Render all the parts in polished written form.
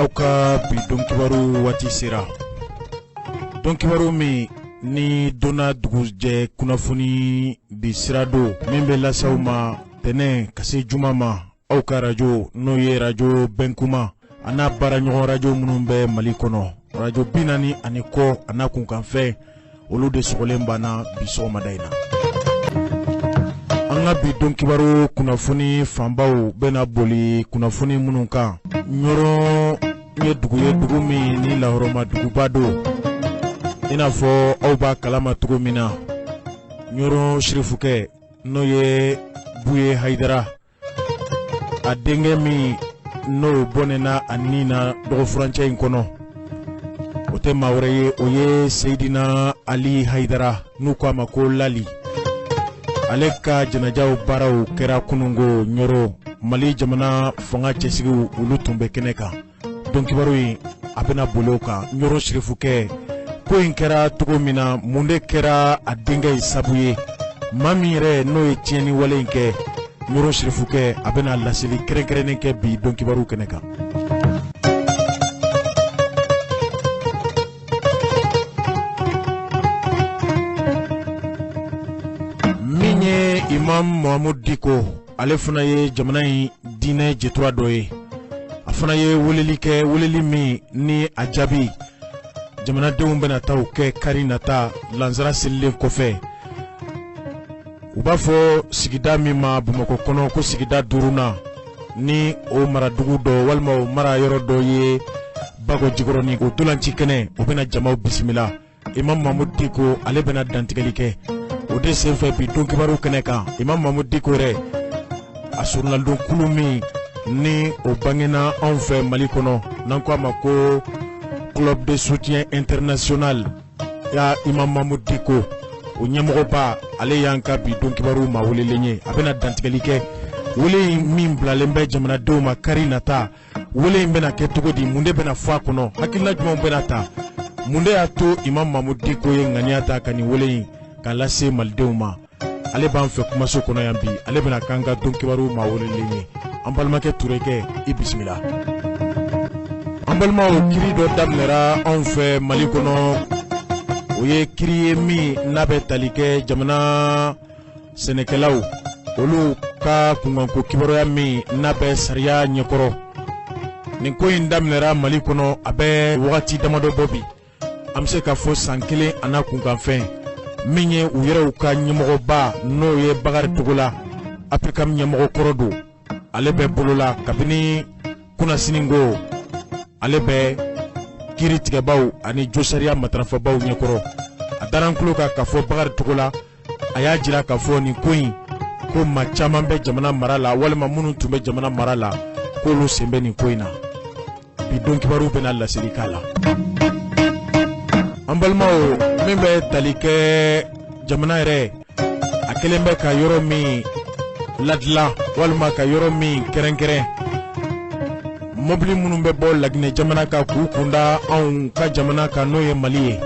Aw ka bi don kibaru waati sera, don kibaru min ni donna dugujɛ kunnafoni di sira don min bɛ lase aw ma tɛnɛn ka se juma ma, aw ka rajo n'o ye rajo Bɛnkuma a n'a baaraɲɔgɔn rajo minnu bɛ Mali kɔnɔ, rajo 40 ani kɔ a n'a kunkanfɛn, olu de sɔgɔlen banna bi sɔgɔmada in na. An ka bi don kibaru kunnafoni fanbaw bɛna boli kunnafoni minnu kan, Ɲɔrɔ ye dugu ye, dugu min ni lahɔrɔma duguba don. I n'a fɔ aw b'a kalama cogo min na, Ɲɔrɔ sirifukɛ n'o ye Buye Hayidara, a denkɛ min n'o bɔnɛna a ni na dɔgɔfurancɛ in kɔnɔ, o tɛ maa wɛrɛ ye, o ye Seyidina Ali Hayidara, n'u ko a ma ko Lali. Ale ka janajaw baaraw kɛra kunungo Ɲɔrɔ. Mali jamana fanga cɛsigiw, olu tun bɛ kɛnɛ kan. Don kibaru in a bɛna boli o kan. Ɲɔrɔ sirifukɛ ko in kɛra cogo min na, mun de kɛra a denkɛ in sabu ye, maa min yɛrɛ n'o ye tiɲɛni wale in kɛ, Ɲɔrɔ sirifukɛ a bɛna laseli kɛrɛnkɛrɛnnen kɛ bi don kibaru kɛnɛ kan. Min ye Imam Mahamudu Diko, ale fana ye jamana in diinɛ jɛtura dɔ ye. A fana ye weleli kɛ, weleli min ni a jaabi jamanadenw bɛna taa o kɛ kari nata lansara selilen kɔfɛ. U b'a fɔ sigida min ma Bamakɔ kɔnɔ ko sigida duurunan, ni o maradugu dɔ walima o mara yɔrɔ dɔ ye Bakɔ Jikɔrɔni, o ntolanci kɛnɛ o bɛna jamaw bisimila. Imam Mahamudu Diko ale bɛna dantigɛli kɛ o de senfɛ bi don kibaru kɛnɛ kan. Imam Mahamudu Diko yɛrɛ, a surunalidon kulu min ni o bangena anw fɛ Mali kɔnɔ, n'an ko a ma ko Club de soutien international ya Imam Mahamudu Diko, o ɲɛmɔgɔba, ale y'an ka bi don kibaru maa welelen ye. A bɛna dantigɛli kɛ wele in min bilalen bɛ jamanadenw ma kari nata. Wele in bɛna kɛ cogo di? Mun de bɛna fɔ a kɔnɔ? Hakilina jumɛnw bɛna ta? Mun de y'a to Imam Mahamudu Diko ye ŋaniya ta ka nin wele in k'a lase malidenw ma? Ale b'an fɛ kumaso kɔnɔ yan bi, ale bɛna k'an ka don kibaru maa welelen ye. An balimakɛ Turekɛ, i bisimila. An balimaw, kiri dɔ daminɛra anw fɛ Mali kɔnɔ. O ye kiri ye min n'a bɛ tali kɛ jamana sɛnɛkɛlaw olu ka kunkanko kibaruya min n'a bɛ sariya ɲɛkɔrɔ. Nin ko in daminɛra Mali kɔnɔ a bɛ wagati damadɔ bɔ bi, an bɛ se k'a fɔ san kelen a n'a kunkanfɛn. Min ye u yɛrɛw ka ɲɛmɔgɔba, n'o ye Bakari Togola, APCAM ɲɛmɔgɔ kɔrɔ don, ale bɛ bolola kabini kunasini ko ale bɛ kiri tigɛbaw ani josariya matarafabaw ɲɛkɔrɔ. A dara n tulo kan k'a fɔ Bakari Togola a y'a jira k'a fɔ nin ko in ko maa caman bɛ jamana mara la walima minnu tun bɛ jamana mara la, k'olu sen bɛ nin ko in na. Bi don kibaru bɛna laseli k'a la. An balimaw, min bɛ tali kɛ jamana yɛrɛ a kɛlen bɛ ka yɔrɔ min ladilan walima ka yɔrɔ min kɛrɛnkɛrɛn, mɔbili minnu bɛ bɔ Laginɛ jamana kan k'u kunda anw ka jamana kan, n'o ye Mali ye,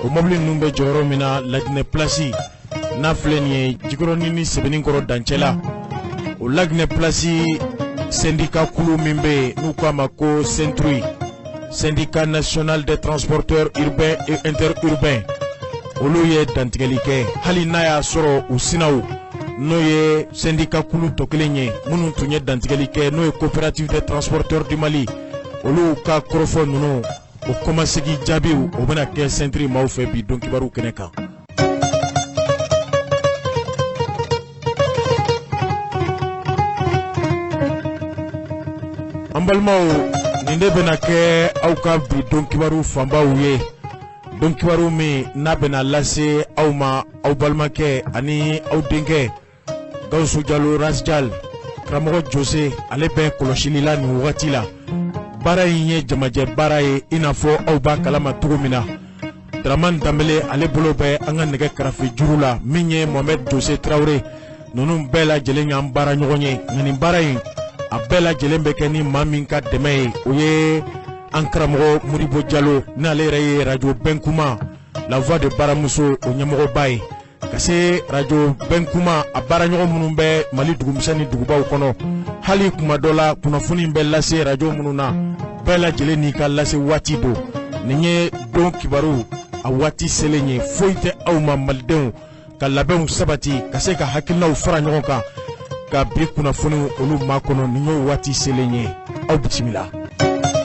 o mɔbili ninnu bɛ jɔyɔrɔ min na Laginɛ Pilasi n'a filɛ nin ye Jikɔrɔni ni Sɛbɛnninkɔrɔ dancɛ la, o Laginɛ Pilasi syndicat kulu min bɛ yen n'u k'a ma ko SYNTRUI, Syndicat national des transporteurs urbains et interurbains, olu ye dantigɛli kɛ. Hali n'a y'a sɔrɔ u sinaw, n'o ye syndicat kulu tɔ kelen ye minnu tun ye dantigɛli kɛ, n'o ye Coopérative des transporteurs du Mali, olu ka kɔrɔfɔ ninnu, o kɔmasegin jaabiw, o bɛna kɛ SYNTRUI maaw fɛ bi don kibaru kɛnɛ kan. An balimaw, nin de bɛna kɛ aw ka bi don kibaru fanbaw ye, don kibaru min n'a bɛna lase aw ma aw balimakɛ ani aw denkɛ Gawusu Jalo Rasjal. Karamɔgɔ Jose, ale bɛ kɔlɔsili la nin wagati la. Baara in ye jamajɛ baara ye, i n'a fɔ aw b'a kalama cogo min na. Dramane Danbele, ale bolo bɛ an ka nɛgɛ karafe juru la. Min ye Mohamed Jose Tarawele, ninnu bɛɛ lajɛlen y'an baara ɲɔgɔn ye. Nka nin baara in a bɛɛ lajɛlen bɛ kɛ ni maa min ka dɛmɛ ye, o ye an karamɔgɔ Modibo Jalo, n'ale yɛrɛ ye rajo Bɛnkuma, La Voix de Baramuso, o ɲɛmɔgɔba ye, ka se rajo Bɛnkuma a baaraɲɔgɔn minnu bɛ Mali dugumisɛn ni dugubaw kɔnɔ. Hali kuma dɔ la, kunnafoni bɛ lase rajo minnu na. Bɛɛ lajɛlen n'i ka lase waati don. Nin ye don kibaru a waati selen ye. Foyi tɛ aw ma malidenw ka labɛnw sabati ka se ka hakilinaw fara ɲɔgɔn kan ka bi kunnafoniw olu makɔnɔ. Nin y'o waati selen ye. Aw bisimila.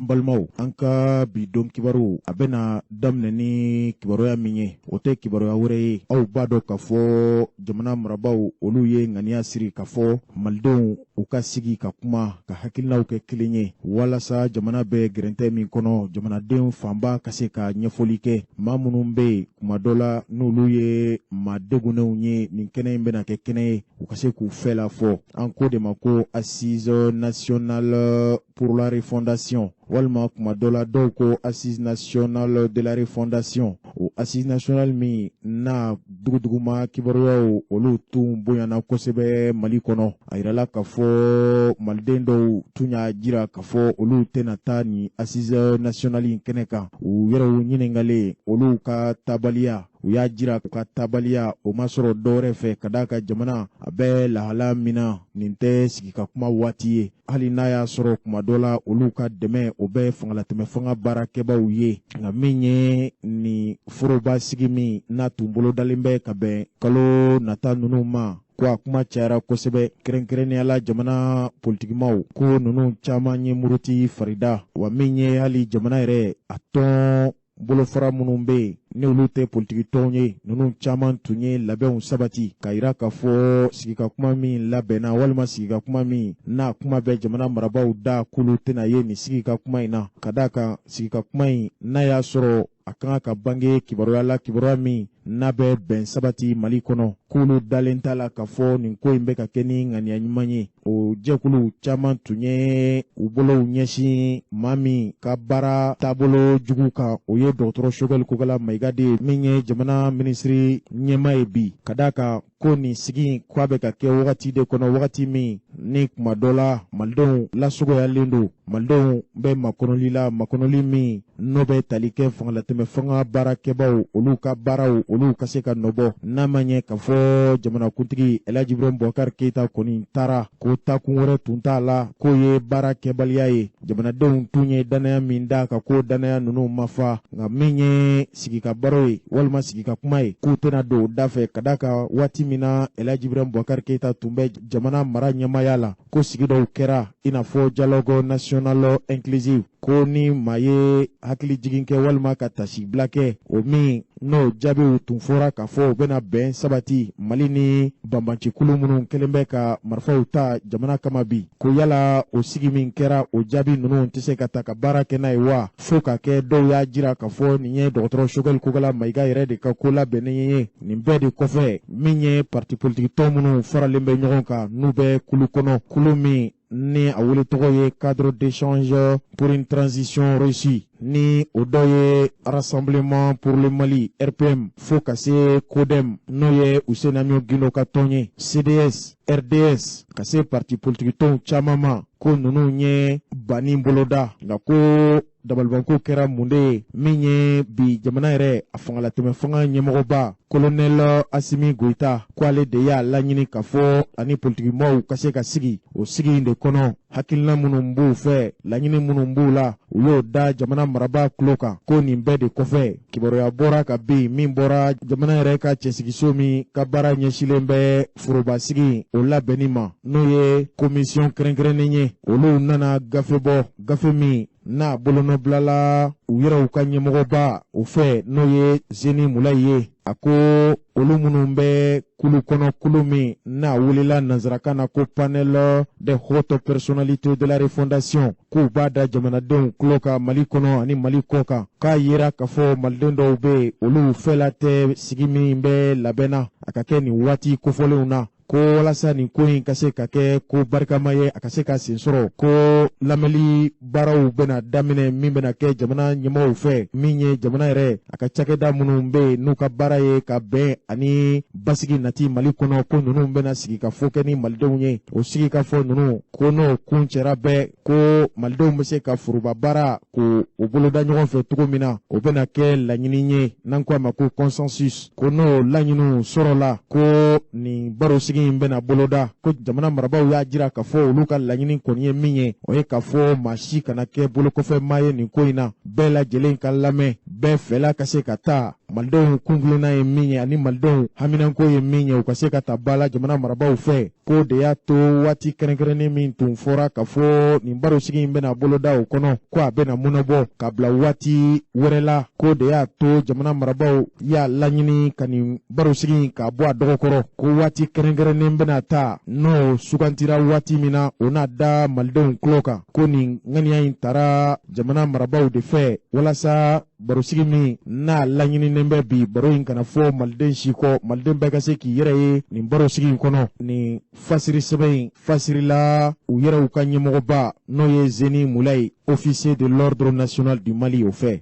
N balimaw, an ka bi don kibaru a bɛna daminɛ ni kibaruya min ye, o tɛ kibaruya wɛrɛ ye. Aw b'a dɔn k'a fɔ jamana marabaaw olu ye ŋaniya siri k'a fɔ malidenw u ka sigi ka kuma ka hakilinaw kɛ kelen ye walasa jamana bɛ gɛrɛntɛ min kɔnɔ, jamanaden fanba ka se ka ɲɛfɔli kɛ. Maa minnu bɛ yen kuma dɔ la n'olu ye maa degunnenw ye, nin kɛnɛ in bɛna kɛ kɛnɛ ye u ka se k'u fɛ la fɔ. An ko de ma ko Assise nationale pour la refondation, walima kuma dɔ la dɔw ko Assise nationale de la refondation. O Assise nationale min n'a duguduguma kibaruyaw olu tun bonyana kosɛbɛ Mali kɔnɔ, a yirala k'a fɔ maliden dɔw tun y'a jira k'a fɔ olu tɛna taa nin Assise nationale in kɛnɛ kan. U yɛrɛw ɲininkalen olu ka tabaliya, u y'a jira u ka tabaliya o ma sɔrɔ dɔwɛrɛ fɛ ka d'a ka jamana a bɛ lahala min na, nin tɛ sigi ka kuma waati ye, hali n'a y'a sɔrɔ kuma dɔ la olu ka dɛmɛ o bɛ fangalatɛmɛ fanga baarakɛbaw ye. Nka min ye nin foroba sigi min n'a tun bolodalen bɛ ka bɛn kalo nata ninnu ma, ko a kuma cayara kosɛbɛ, kɛrɛnkɛrɛnnenya la jamana politikimaw, ko ninnu caman ye muruti farida wa. Min ye hali jamana yɛrɛ a tɔn bolofara minnu bɛ yen ni olu tɛ politiki tɔnw ye, ninnu caman tun ye labɛnw sabati ka yira k'a fɔ sigika kuma min labɛnna walima sigika kuma min n'a kuma bɛ jamana marabaaw da, k'olu tɛna ye nin sigika kuma in na, ka d'a kan sigika kuma in n'a y'a sɔrɔ a kan ka bange kibaruya la, kibaruya min n'a bɛ bɛn sabati Mali kɔnɔ, k'olu dalen t'a la k'a fɔ nin ko in bɛ ka kɛ ni ŋaniya ɲuman ye. O jɛkulu caman tun ye u bolow ɲɛsin maa min ka baara taabolo jugu kan, o ye dɔgɔtɔrɔ Choguel Kokalla Maïga de ye, min ye jamana minisiri ɲɛmaa ye bi, ka d'a kan ko nin sigi k'a bɛ ka kɛ wagati de kɔnɔ, wagati min ni kuma dɔ la malidenw lasogoyalen don, malidenw bɛ makɔnɔli la, makɔnɔli min n'o bɛ tali kɛ fangalatɛmɛ fanga baarakɛbaw olu ka baaraw olu ka se ka nɔbɔ. N'a ma ɲɛ k'a fɔ jamanakuntigi Elhaji Ibrahim Boubacar Keïta kɔni taara, ko taakun wɛrɛ tun t'a la k'o ye baara kɛbaliya ye. Jamanadenw tun ye danaya min da ka ko danaya ninnu ma fa. Nka min ye sigika baro ye walima sigika kuma ye, k'u tɛna don o da fɛ, ka d'a kan waati min na Elhaji Ibrahim Boubacar Keïta tun bɛ jamana mara ɲɛmaaya la, ko sigi dɔw kɛra i n'a fɔ dialogue national inclusif, ko ni maa ye hakili jigin kɛ walima ka tasibila kɛ, o min n'o jaabiw tun fɔra k'a fɔ u bɛna bɛn sabati Mali ni banbancikulu minnu kɛlen bɛ ka marifaw ta jamana kama bi, ko yala o sigi min kɛra, o jaabi ninnu tɛ se ka ta ka baara kɛ n'a ye wa? Fo ka kɛ dɔw y'a jira k'a fɔ nin ye dɔgɔtɔrɔ Choguel Kokalla Maïga yɛrɛ de ka ko labɛnnen ye. Nin bɛɛ de kɔfɛ, min ye parti politique tɔn minnu faralen bɛ ɲɔgɔn kan n'u bɛ kulu kɔnɔ, kulu min ni a wele tɔgɔ ye Cadre d'échange pour une transition réussie, ni o dɔ ye Rassemblement pour le Mali RPM, fo ka se CODEM n'o ye Housseini Amion Guindo ka tɔn ye, CDS, RDS, ka se parti politique tɔnw caman ma, ko ninnu ye banni boloda. Nka ko dabalibanko kɛra mun de ye? Min ye bi jamana yɛrɛ a fangalatɛmɛ fanga ɲɛmɔgɔba Colonel Assimi Goïta, ko ale de y'a laɲini k'a fɔ ani politikimɔgɔw ka se ka sigi. O sigi in de kɔnɔ, hakilina minnu b'u fɛ, laɲini minnu b'u la, u y'o da jamana marabaa tulo kan. Ko nin bɛɛ de kɔfɛ, kibaruya bɔra ka bin min bɔra jamana yɛrɛ ka cɛsigiso min ka baara ɲɛsilen bɛ forobasigi o labɛnni ma, n'o ye commission kɛrɛnkɛrɛnnen ye, olu nana gafe bɔ, gafe min n'a bolonɔbilala u yɛrɛw ka ɲɛmɔgɔba o fɛ, n'o ye Zeni Mulayi ye. A ko olu minnu bɛ kulu kɔnɔ, kulu min n'a welela nanzarakan na ko Panel des hautes personnalités de la refondation, k'u b'a da jamanadenw tulo kan Mali kɔnɔ ani Mali kɔ kan, k'a yira k'a fɔ maliden dɔw bɛ yen, olu fɛla tɛ sigi min bɛ labɛn na a ka kɛ nin waati kofɔlenw na, ko walasa nin ko in ka se ka kɛ ko barikama ye, a ka se ka sen sɔrɔ, ko lamɛnli baaraw bɛna daminɛ min bɛna kɛ jamana ɲɛmɔgɔw fɛ, min ye jamana yɛrɛ a ka cakɛda minnu bɛ yen n'u ka baara ye ka bɛn ani basigi nati Mali kɔnɔ, ko ninnu bɛna sigi ka fɔ kɛ ni malidenw ye. O sigi ka fɔ ninnu, ko n'o kun cɛra bɛɛ, ko malidenw bɛ se ka foroba baara k'o o boloda ɲɔgɔn fɛ cogo min na, o bɛna kɛ laɲini ye n'an ko a ma ko consensus, ko n'o laɲiniw sɔrɔla, ko nin baro sigi barosigi in bɛna boloda. Ko jamana marabaaw y'a jira k'a fɔ olu ka laɲini kɔni ye min ye, o ye k'a fɔ maa si kana kɛ bolokɔfɛmaa ye nin ko in na, bɛɛ lajɛlen ka lamɛn, bɛɛ fɛla ka se ka ta, malidenw kuntilenna ye min ye ani malidenw haminanko ye min ye, u ka se ka ta ba la jamana marabaaw fɛ. K'o de y'a to waati kɛrɛnkɛrɛnnen min tun fɔra k'a fɔ nin barosigi in bɛna boloda o kɔnɔ, ko a bɛna mɔnɔbɔ ka bila waati wɛrɛ la. K'o de y'a to jamana marabaaw y'a laɲini ka nin barosigi in k'a bɔ a dɔgɔkɔrɔ, ko waati kɛrɛnkɛrɛnnen bɛna ta, n'o sugantira waati min na, o n'a da malidenw tulo kan. Ko nin ŋaniya in tara jamana marabaaw de fɛ walasa barosigi min n'a laɲininen bɛ bi, baro in kana fɔ maliden si kɔ, maliden bɛɛ ka se k'i yɛrɛ ye nin barosigi in kɔnɔ. Nin fasiri sɛbɛn in fasirila u yɛrɛw ka ɲɛmɔgɔba, n'o ye Zeni Mulayi, officier de l'ordre national du Mali, o fɛ.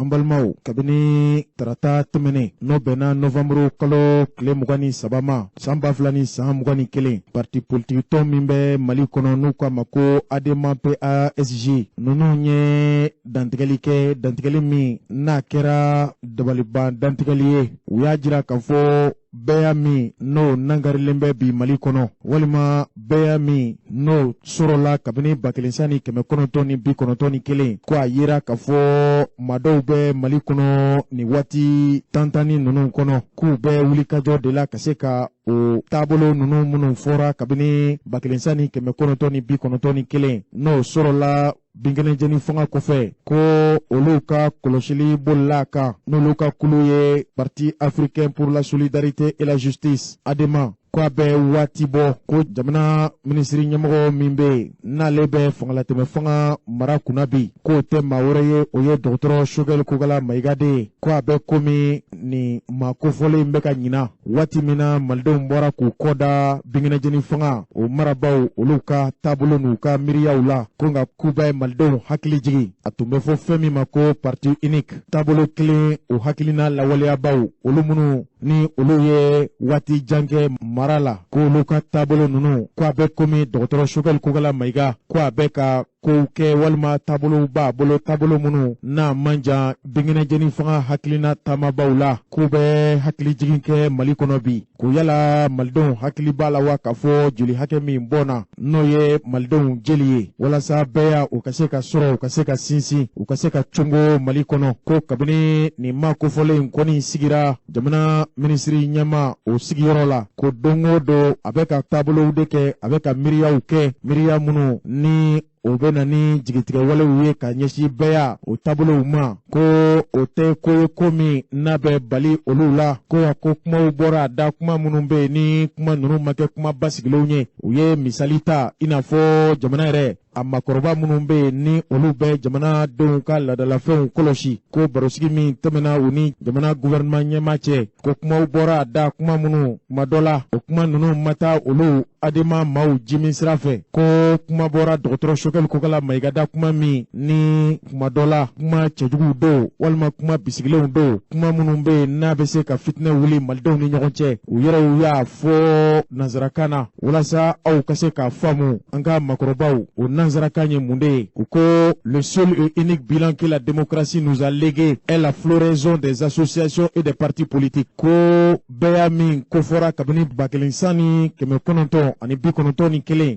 An balimaw, kabini tarata tɛmɛnen, n'o bɛnna novanburu kalo tile 23 ma san 2021, parti politiki tɔn min bɛ Mali kɔnɔ n'u k'a ma ko ADEMA PASJ, ninnu ye dantigɛli kɛ, dantigɛli min n'a kɛra dabaliban dantigɛli ye. U y'a jira k'a fɔ bɛɛya min n'o nangarilen bɛ bi Mali kɔnɔ, walima bɛɛya min n'o sɔrɔla kabini 1991, ko a yera k'a fɔ maa dɔw bɛ Mali kɔnɔ nin waati tantanni ninnu kɔnɔ, k'u bɛ wulikajɔ de la ka se ka o taabolo ninnu minnu fɔra kabini 1991, n'o sɔrɔla binkɛnɛjeni fanga kɔfɛ, ko olu ka kɔlɔsili bolila a kan, n'olu ka kulu ye Parti africain pour la solidarité et la justice, ADEMA. Ko a bɛ waati bɔ ko jamana minisiri ɲɛmɔgɔ min bɛ yen, n'ale bɛ fangalatɛmɛ fanga mara kunna bi, k'o tɛ maa wɛrɛ ye, o ye dɔgɔtɔrɔ Sogɛli Kokala Mayiga de ye. Ko a bɛ komi nin maa kofɔlen in bɛ ka ɲina waati min na malidenw bɔra k'u kɔ da binkɛnɛjeni fanga o marabaaw olu ka taabolo n'u ka miiriyaw la, ko nka k'u bɛ malidenw hakili jigin a tun bɛ fɔ fɛn min ma ko parti unique, taabolo kelen, o hakilina lawaleyabaw, olu minnu ni olu ye waati jan kɛ mara la, k'olu ka taabolo ninnu, ko a bɛ komi dɔgɔtɔrɔ Sogɛli Kokala Mayiga, ko a bɛ ka kow kɛ walima taabolow b'a bolo, taabolo minnu n'a man jan binkɛnɛjeni fanga hakilina taamabaw la. K'u bɛ hakilijigin kɛ Mali kɔnɔ bi, ko yala malidenw hakili b'a la wa k'a fɔ joli hakɛ min bɔnna, n'o ye malidenw jeli ye, walasa bɛɛ ya u ka se ka sɔrɔ, u ka se ka sinsin, u ka se ka congo Mali kɔnɔ. Ko kabini nin maa kofɔlen in kɔni sigira jamana minisiri ɲɛmaa o sigiyɔrɔ la, ko don o don a bɛ ka taabolow de kɛ, a bɛ ka miiriyaw kɛ, miiriya minnu ni o bɛ na ni jigitigɛwalew ye ka ɲɛsin bɛɛya o taabolow ma, ko o tɛ ko ye ko min n'a bɛ bali olu la. Ko wa ko kumaw bɔra a da, kuma minnu bɛ yen ni kuma ninnu ma kɛ kuma basigilenw ye. U ye misali ta i n'a fɔ jamana yɛrɛ a maakɔrɔba minnu bɛ yen ni olu bɛ jamanadenw ka laadalafɛnw kɔlɔsi, ko barosigi min tɛmɛna u ni jamana gouvernement ɲɛmaa cɛ, ko kumaw bɔra a da, kuma minnu kuma dɔ la o kuma ninnu ma taa olu ADEMA maaw jimin sira fɛ. Ko kuma bɔra dɔgɔtɔrɔ Sogɛli Kokala Mayiga da, kuma min ni kuma dɔ la kuma cɛjuguw don walima kuma bisigilenw don, kuma minnu bɛ yen n'a bɛ se ka fitinɛ wuli malidenw ni ɲɔgɔn cɛ. U yɛrɛw y'a fɔ nansarakan na walasa aw ka se k'a faamu, an ka makɔrɔbaw, o nansarakan ye mun de ye? U ko: "Le seul et unique bilan que la démocratie nous a légué est la floraison des associations et des partis politiques." Ko bɛɛya min kofɔra kabini 1991,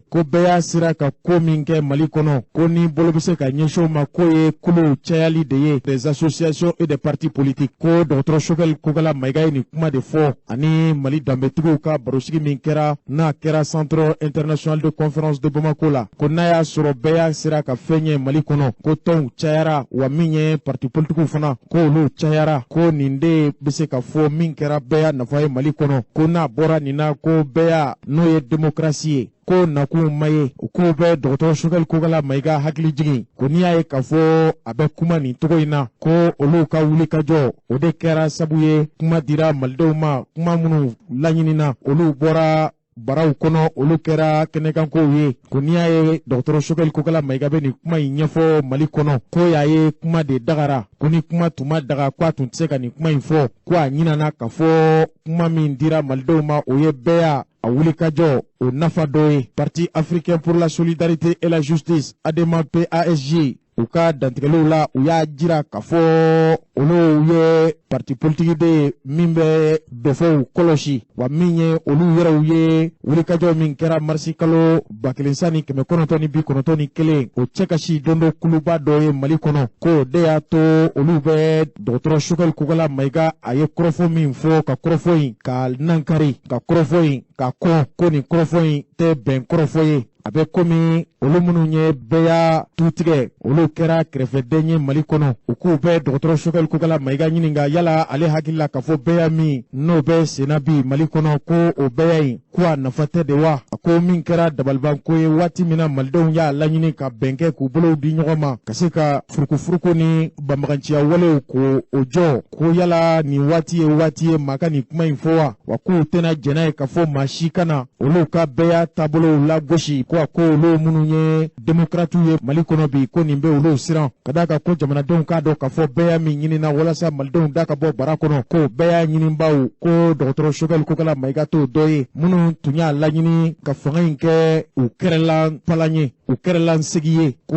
ko bɛɛya sera ka ko min kɛ Mali kɔnɔ, ko ni bolo bɛ se ka ɲɛsin o ma, k'o ye kuluw cayali de ye, des associations et des partis politiques. Ko dɔgɔtɔrɔ Sogɛli Kokala Mayiga ye nin kuma de fɔ ani Mali danbetigiw ka barosigi min kɛra, n'a kɛra Centre international de conférence de Bamako la. Ko n'a y'a sɔrɔ bɛɛya sera ka fɛn ɲɛ Mali kɔnɔ, ko tɔnw cayara, wa min ye parti politikiw fana, ko olu cayara, ko nin de bɛ se ka fɔ min kɛra bɛɛya nafa ye Mali kɔnɔ. Ko n'a bɔra nin na, ko bɛɛya n'o ye démocratie ye, ko nakun ma ye. U k'o bɛ dɔgɔtɔrɔ Sogɛli Kokala Mayiga hakili jigin, ko n'i y'a ye k'a fɔ a bɛ kuma nin cogo in na, ko olu ka wulikajɔ o de kɛra sabu ye kuma dira malidenw ma, kuma minnu laɲinina, olu bɔra. baraw kɔnɔ, olu kɛra kɛnɛkankow ye. Ko n'i y'a ye dɔgɔtɔrɔ Sogɛli Kokala Mayiga bɛ nin kuma in ɲɛfɔ Mali kɔnɔ, ko y'a ye kuma de dagara, ko ni kuma tun ma daga ko a tun tɛ se ka nin kuma in fɔ. Ko a ɲinana k'a fɔ kuma min dira malidenw ma, o ye bɛɛ y'a a wulikajɔ o nafa dɔ ye. Parti africain pour la solidarité et la justice, ADEMA PASJ, u ka dantigɛliw la, u y'a jira k'a fɔ olu ye parti politiki de ye min bɛ dɔfɔw kɔlɔsi, wa min ye olu yɛrɛw ye wulikajɔ min kɛra marisi kalo 1991, o cɛ ka si don dɔ kuluba dɔ ye Mali kɔnɔ, ko de y'a to olu bɛ dɔgɔtɔrɔ Sogɛli Kokala Mayiga, a ye kɔrɔfɔ min fɔ, ka kɔrɔfɔ in ka nankari, ka kɔrɔfɔ in ka kɔn, ko nin kɔrɔfɔ in tɛ bɛn kɔrɔfɔ ye. A bɛ komi olu minnu ye bɛɛ y'a tu tigɛ, olu kɛra kɛrɛfɛden ye Mali kɔnɔ. U k'u bɛ dɔgɔtɔrɔ Sogɛli Kokala Mayiga ɲininka yala ale hakili la k'a fɔ bɛɛ min n'o bɛ senna bi Mali kɔnɔ, ko o bɛɛ in ko a nafa tɛ de wa? A ko min kɛra dabalibanko ye, waati min na malidenw y'a laɲini ka bɛn kɛ, k'u bolow di ɲɔgɔn ma, ka se ka furukufuruku ni banbaganciya walew ko o jɔ, ko yala nin waati ye waati ye maa ka nin kuma in fɔ wa? Wa k'u tɛna jɛn n'a ye k'a fɔ maa si kana olu ka bɛɛ taabolow lagosi. Ko a ko olu minnu ye démocrates ye Mali kɔnɔ bi, ko nin bɛ olu siran, ka d'a kan ko jamanadenw k'a dɔn k'a fɔ bɛɛ min ɲinina walasa malidenw da ka bɔ bara kɔnɔ, ko bɛɛ y'a ɲinibaw, ko dɔgɔtɔrɔ Sogɛli Kokala Mayiga t'o dɔ ye, minnu tun y'a laɲini ka fanga in kɛ u kɛrɛla palan ye, u kɛrɛla segi ye, ko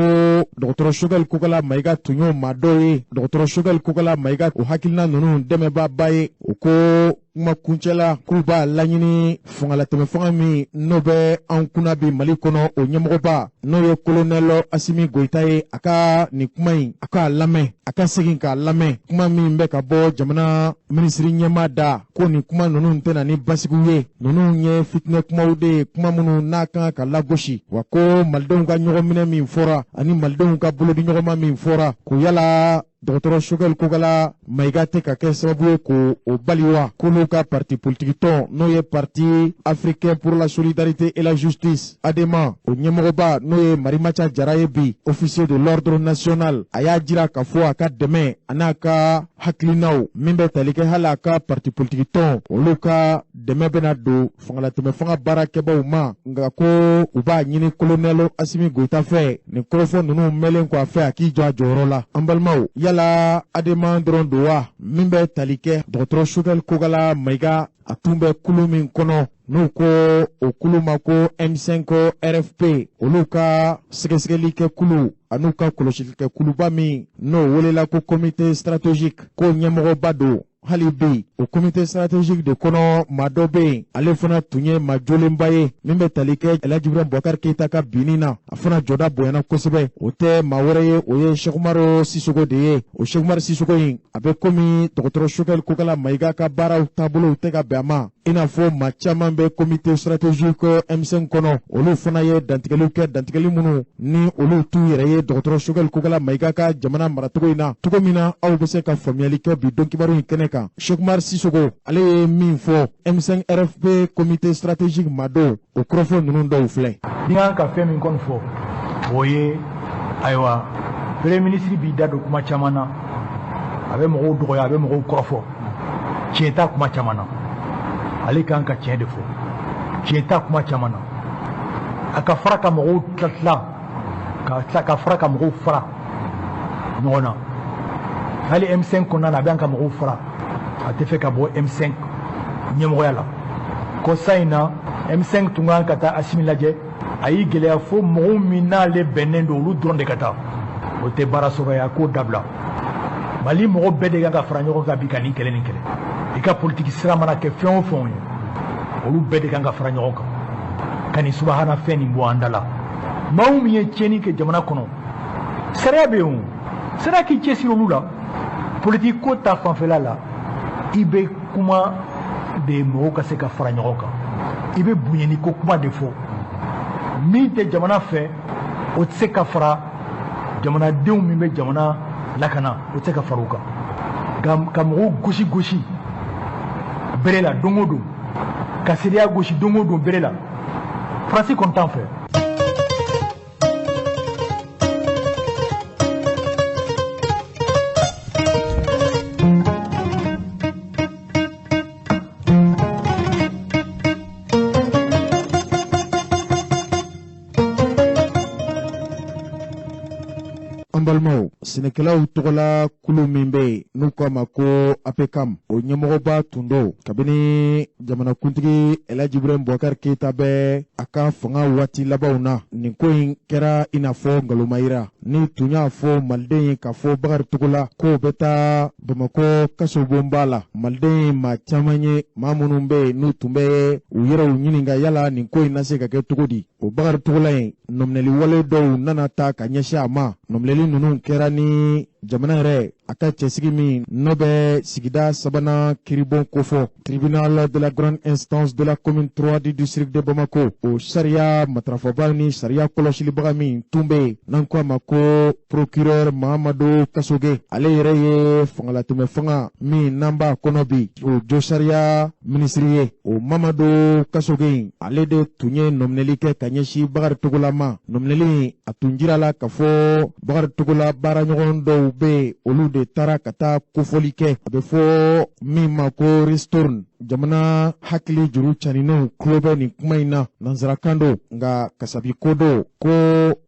dɔgɔtɔrɔ Sogɛli Kokala Mayiga tun y'o maa dɔw ye. Dɔgɔtɔrɔ Sogɛli Kokala Mayiga o hakilina ninnu dɛmɛbaaba ye. O ko kuma kuncɛla, k'u b'a laɲini fangalatɛmɛ fanga min n'o bɛ an kunna bi Mali kɔnɔ, o ɲɛmɔgɔba n'o ye kolonɛlɔ Asimi Goyita ye, a ka nin kuma in, a k'a lamɛn, a ka segin k'a lamɛn, kuma min bɛ ka bɔ jamana minisiri ɲɛmaa da, ko nin kuma ninnu tɛna ni basigiw ye, ninnu ye fitinɛ kumaw de ye, kuma minnu n'a kan ka lagosi. Wa ko malidenw ka ɲɔgɔnminɛ min fɔra ani malidenw ka bolodiɲɔgɔnma min fɔra, ko yala dɔgɔtɔrɔ Sogɛli Kokala Mayiga tɛ ka kɛ sababu ye k'o o bali wa? K'olu ka parti politiki tɔn, n'o ye Parti africain pour la solidarité et la justice, ADEMA, o ɲɛmɔgɔba n'o ye Marimaca Jara ye bi, officier de l'ordre national, a y'a jira k'a fɔ a ka dɛmɛ an'a ka hakilinaw min bɛ tali kɛ hali a ka parti politiki tɔn, olu ka dɛmɛ bɛna don fangalatɛmɛ fanga baarakɛbaw ma. Nka ko u b'a ɲini kolonɛli Asimi Goyita fɛ, nin kɔrɔfɔ ninnu mɛnlen kɔ a fɛ, a k'i jɔ a jɔyɔrɔ la. An balimaw, yala ADEMA dɔrɔn don wa? Min bɛ tali kɛ dɔgɔtɔrɔ Sogɛli Kokala Mayiga, a tun bɛ kulu min kɔnɔ, n'u ko o kulu ma ko M5 RFP, olu ka sɛgɛsɛgɛli kɛ kulu an'u ka kɔlɔsilikɛ kuluba min n'o welela ko comité stratégique, ko ɲɛmɔgɔba don hali bi o comité stratégique de kɔnɔ, maa dɔ bɛ yen, ale fana tun ye maa jolenba ye min bɛ tali kɛ Elhaji Ibrahim Boubacar Keïta ka binni na, a fana jɔda bonyana kosɛbɛ. O tɛ maa wɛrɛ ye, o ye Cheikh Umaru Sisoko de ye. O Cheikh Umaru Sisoko in, a bɛ komi dɔgɔtɔrɔ Sogɛli Kokala Mayiga ka baaraw taabolow tɛ ka bɛn a ma, i n'a fɔ maa caman bɛ comité stratégique M5 kɔnɔ, olu fana ye dantigɛliw kɛ, dantigɛli minnu ni olu t'u yɛrɛ ye dɔgɔtɔrɔ Sogɛli Kokala Mayiga ka jamana maracogo in na. Cogo min na aw bɛ se ka faamuyali kɛ bi don kibaru in kɛnɛ kan, Cheikh Umaru Sisoko ale ye min fɔ M5 RFP comité stratégique ma don, o kɔrɔfɔ ninnu dɔw filɛ. Ni an ka fɛn min kɔni fɔ, o ye ayiwa, premier ministre b'i da don kuma caman na, a bɛ mɔgɔw dɔgɔya, a bɛ mɔgɔw kɔrɔfɔ, tiɲɛ t'a kuma caman na. Ale kan ka tiɲɛ de fɔ, tiɲɛ t'a kuma caman na. A ka fara ka mɔgɔw tila tila, ka tila ka fara ka mɔgɔw fara ɲɔgɔn na. Hali M5 kɔnɔna na, a bɛ an ka mɔgɔw fara, a tɛ fɛ ka bɔ M5 ɲɛmɔgɔya la. Kɔsa in na, M5 tun kan ka taa Asimi lajɛ, a y'i gɛlɛya fo mɔgɔw min n'ale bɛnnen don, olu dɔrɔn de ka taa. O tɛ baara sɔrɔ ye, a k'o dabila. Mali mɔgɔ bɛɛ de kan ka fara ɲɔgɔn kan bi ka nin kɛlɛ nin kɛlɛ. I ka politiki sira mana kɛ fɛn o fɛn ye, olu bɛɛ de kan ka fara ɲɔgɔn kan ka nin subahana fɛn nin bɔ an da la. Maa min ye tiɲɛni kɛ jamana kɔnɔ, sariya bɛ yen, o sariya k'i cɛsiri olu la. Politiki ko ta fanfɛla la, i bɛ kuma de mɔgɔw ka se ka fara ɲɔgɔn kan, i bɛ bonyani ko kuma de fɔ. Min tɛ jamana fɛ, o tɛ se ka fara jamanadenw min bɛ jamana lakana, o tɛ se ka fara o kan. Ka mɔgɔw gosi gosi bere la don o don, ka seereya gosi don o don bere la, Faransi kɔni t'an fɛ. An balimaw, sɛnɛkɛlaw tɔgɔla kulu min bɛ yen n'u k'a ma ko APCAM, o ɲɛmɔgɔba tun don kabini jamanakuntigi Elhaji Ibrahim Boubacar Keita bɛ a ka fanga waati labanw na. Nin ko in kɛra i n'a fɔ nkalonmayira ni tun y'a fɔ maliden ye k'a fɔ Bakari Togola k'o bɛ taa Bamakɔ kasobonba la. Maliden ye maa caman ye, maa minnu bɛ yen n'u tun bɛ u yɛrɛw ɲininka yala nin ko in na se ka kɛ cogo di. O Bakari Togola in, nɔminɛli wale dɔw nana ta ka ɲɛsin a ma. Nɔminɛli ninnu kɛra ni jamana yɛrɛ a ka cɛsigi min n'o bɛ sigida sabanan kiribon kofɔ, tribunal de la grande instance de la commune 3 du district de Bamako. O sariya matarafabaa ni sariya kɔlɔsilibaga min tun bɛ yen n'an ko a ma ko procureur Mahamadu Kasoge, ale yɛrɛ ye fangalatɛmɛ fanga min n'an b'a kɔnɔ bi, o josariya minisiri ye. O Mamadu Kasoge in, ale de tun ye nɔminɛli kɛ ka ɲɛsin Bakari Togola ma. Nɔminɛli a tun jirala k'a fɔ Bakari Togola baaraɲɔgɔn dɔw bɛ yen, olu de taara ka taa kofɔli kɛ, a bɛ fɔ min ma ko ristourne. Jamana hakili juru caninenw tulo bɛ nin kuma in na, nansarakan don nka kasabi ko don, ko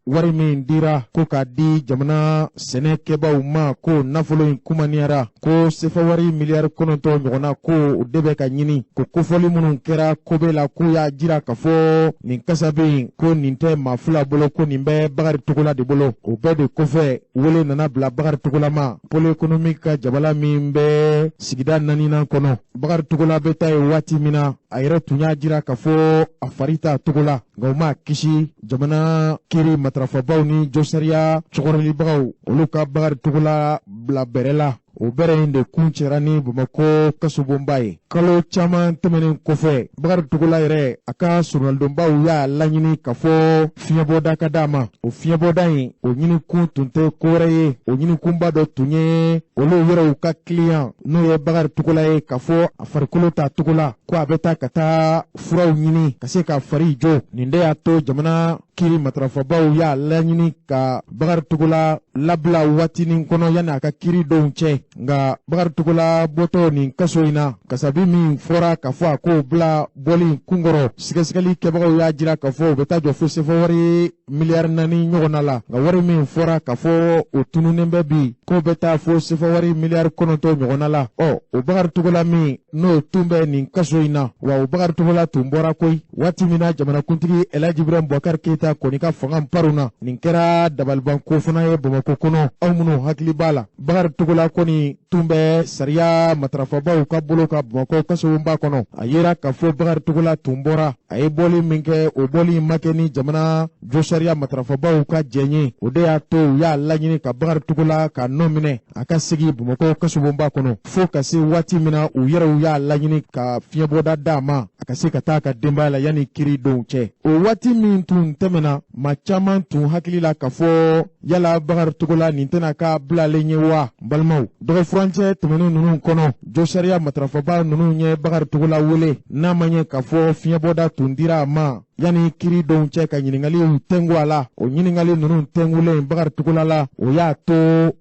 wari min dira ko k'a di jamana sɛnɛkɛbaaw ma, ko nafolo in kumaniyara, ko sefa wari miliyari 9 ɲɔgɔnna ko o de bɛ ka ɲini. Ko kofɔli minnu kɛra kobe la, k'u y'a jira k'a fɔ nin kasabi in, ko nin tɛ maa fila bolo, ko nin bɛ Bakari Togola de bolo. O bɛɛ de kɔfɛ, wele nana bila Bakari Togola ma pôle économique ka jabala min bɛ sigida naaninan kɔnɔ. Bakari Togola bɛ taa yen waati min na, a yɛrɛ tun y'a jira k'a fɔ a fari t'a togo la, nka u m'a kisi jamana kiri matarafabaw ni josariya cɛkɔrɔlibagaw, olu ka Bakari Togola bila bɛrɛ la. O bɛrɛ in de kuncɛra ni Bamakɔ kasobonba ye. Kalo caman tɛmɛnen kɔfɛ, Bakari Togola yɛrɛ a ka soronalidonbaw y'a laɲini k'a fɔ fiɲɛbɔda ka d'a ma. O fiɲɛbɔda in, o ɲinikun tun tɛ ko wɛrɛ ye, o ɲinikunba dɔ tun ye olu yɛrɛw ka kiliyan n'o ye Bakari Togola ye, k'a fɔ a farikolo t'a togo la, ko a bɛ taa ka taa furaw ɲini ka se ka fari jɔ. Nin de y'a to jamana kiri matarafabaw y'a laɲini ka Bakari Togola labila waatinin kɔnɔ yanni a ka kiri donw cɛ. Nka Bakari Togola bɔtɔ nin kaso in na, kasabi min fɔra k'a fɔ a k'o bila bɔli kunkɔrɔ, sɛgɛsɛgɛli kɛbagaw y'a jira k'a fɔ o bɛ taa jɔ fo sefa wari miliyari 4 ɲɔgɔnna la. Nka wari min fɔra k'a fɔ o tununnen bɛ bi, k'o bɛ taa fo sefa wari miliyari 9 ɲɔgɔnna la. Ɔ o Bakari Togola min n'o tun bɛ nin kaso in na, wa o Bakari Togola tun bɔra koyi waati min na jamanakuntigi Elhaji Ibrahim Boubacar Keita kɔni ka fanga parunna. Nin kɛra dabalibanko fana ye Bamakɔ kɔnɔ. Aw minnu hakili b'a la, Bakari Togola kɔni tun bɛ sariya matarafabaw ka bolo ka Bamakɔ kasobonba kɔnɔ. A yera k'a fɔ Bakari Togola tun bɔra. A ye bɔli min kɛ, o bɔli in ma kɛ ni jamana josariya matarafabaw ka jɛn ye. O de y'a to u y'a laɲini ka Bakari Togola ka nɔ minɛ, a ka segin Bamakɔ kasobonba kɔnɔ, fo ka se waati min na u yɛrɛw y'a laɲini ka fiɲɛbɔda d'a ma, a ka se ka taa a ka denbaya la yanni kiri donw cɛ. O waati min tun tɛmɛna, maa caman tun hakili la k'a fɔ yala Bakari Togola nin tɛna k'a bilalen ye wa? N balimaw, dɔgɔfurancɛ tɛmɛnen ninnu kɔnɔ, josariya matarafaba ninnu ye Bakari Togola wele, n'a ma ɲɛ k'a fɔ fiɲɛbɔda tun dira a ma yanni kiri donw cɛ, ka ɲininkaliw tɛngu a la. O ɲininkali ninnu tɛngulen Bakari Togola la, o y'a to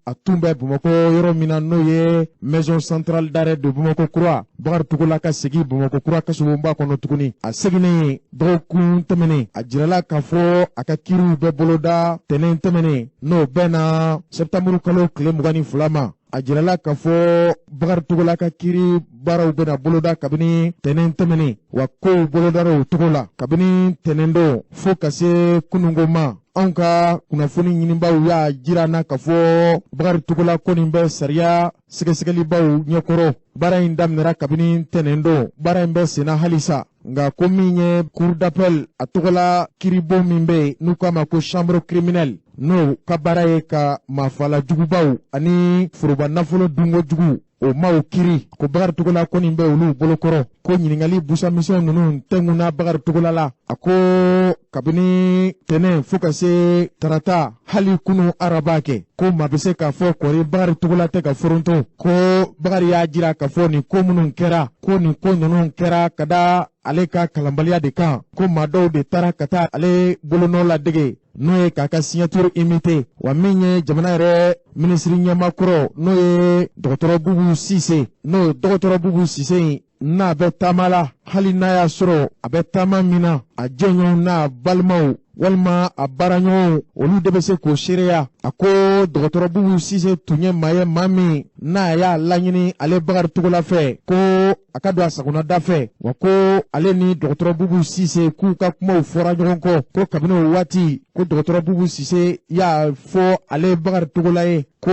a tun bɛ Bamakɔ yɔrɔ min na, n'o ye maison centrale d'arrêt de Bamakɔ kura, Bakari Togola ka segin Bamakɔ kura kasobonba kɔnɔ tuguni. A seginnen dɔgɔkun tɛmɛnen, a jirala k'a fɔ a ka kiriw bɛ boloda tɛnɛn tɛmɛnen, n'o bɛnna sɛptanburu kalo tile 22 ma. A jirala k'a fɔ Bakari Togola ka kiri baaraw bɛna boloda kabini tɛnɛn tɛmɛnen, wa kow bolodara o cogo la kabini tɛnɛn don fo ka se kununko ma. Anw ka kunnafoni ɲinibaaw y'a jira na k'a fɔ Bakari Togola kɔni bɛ sariya sɛgɛsɛgɛlibaw ɲɛkɔrɔ. Baara in daminɛra kabini tɛnɛn don, baara in bɛ senna halisa. Nka ko min ye cour d'appel a tɔgɔla kiribon min bɛ yen n'u k'a ma ko chambre criminelle, n'o ka baara ye ka maafala jugubaw ani foroba nafolo dunko jugu o maaw kiri, ko Bakari Togola kɔni bɛ olu bolokɔrɔ. Ko ɲininkali busamisɛnw ninnu tɛnkunna Bakari Togola la. A ko kabini tɛnɛn fo ka se tarata, hali kunu araba kɛ, ko maa bɛ se k'a fɔ kɔri Bakari Togola tɛ ka foronto. Ko Bakari y'a jira k'a fɔ nin ko minnu kɛra, ko nin ko ninnu kɛra ka da ale ka kalanbaliya de kan, ko maa dɔw de taara ka taa ale bolonɔ ladege, n'o ye k'a ka signature imité. Wa min ye jamana yɛrɛ minisiri ɲɛmaa kɔrɔ, n'o ye dɔgɔtɔrɔ Bubu Sise, n'o dɔgɔtɔrɔ Bubu Sise in n'a bɛ taama la, hali n'a y'a sɔrɔ a bɛ taama min na, a jɛɲɔgɔnw n'a balimaw Walima a baaraɲɔgɔnw, olu de bɛ se k'o seereya. A ko dɔgɔtɔrɔ Bubu Sise tun ye maa ye, maa min n'a y'a laɲini ale Bakari Togola fɛ ko a ka don a sagona da fɛ, wa ko ale ni dɔgɔtɔrɔ Bubu Sise k'u ka kumaw fɔra ɲɔgɔn kɔ, ko kabini o waati ko dɔgɔtɔrɔ Bubu Sise y'a fɔ ale Bakari Togola ye ko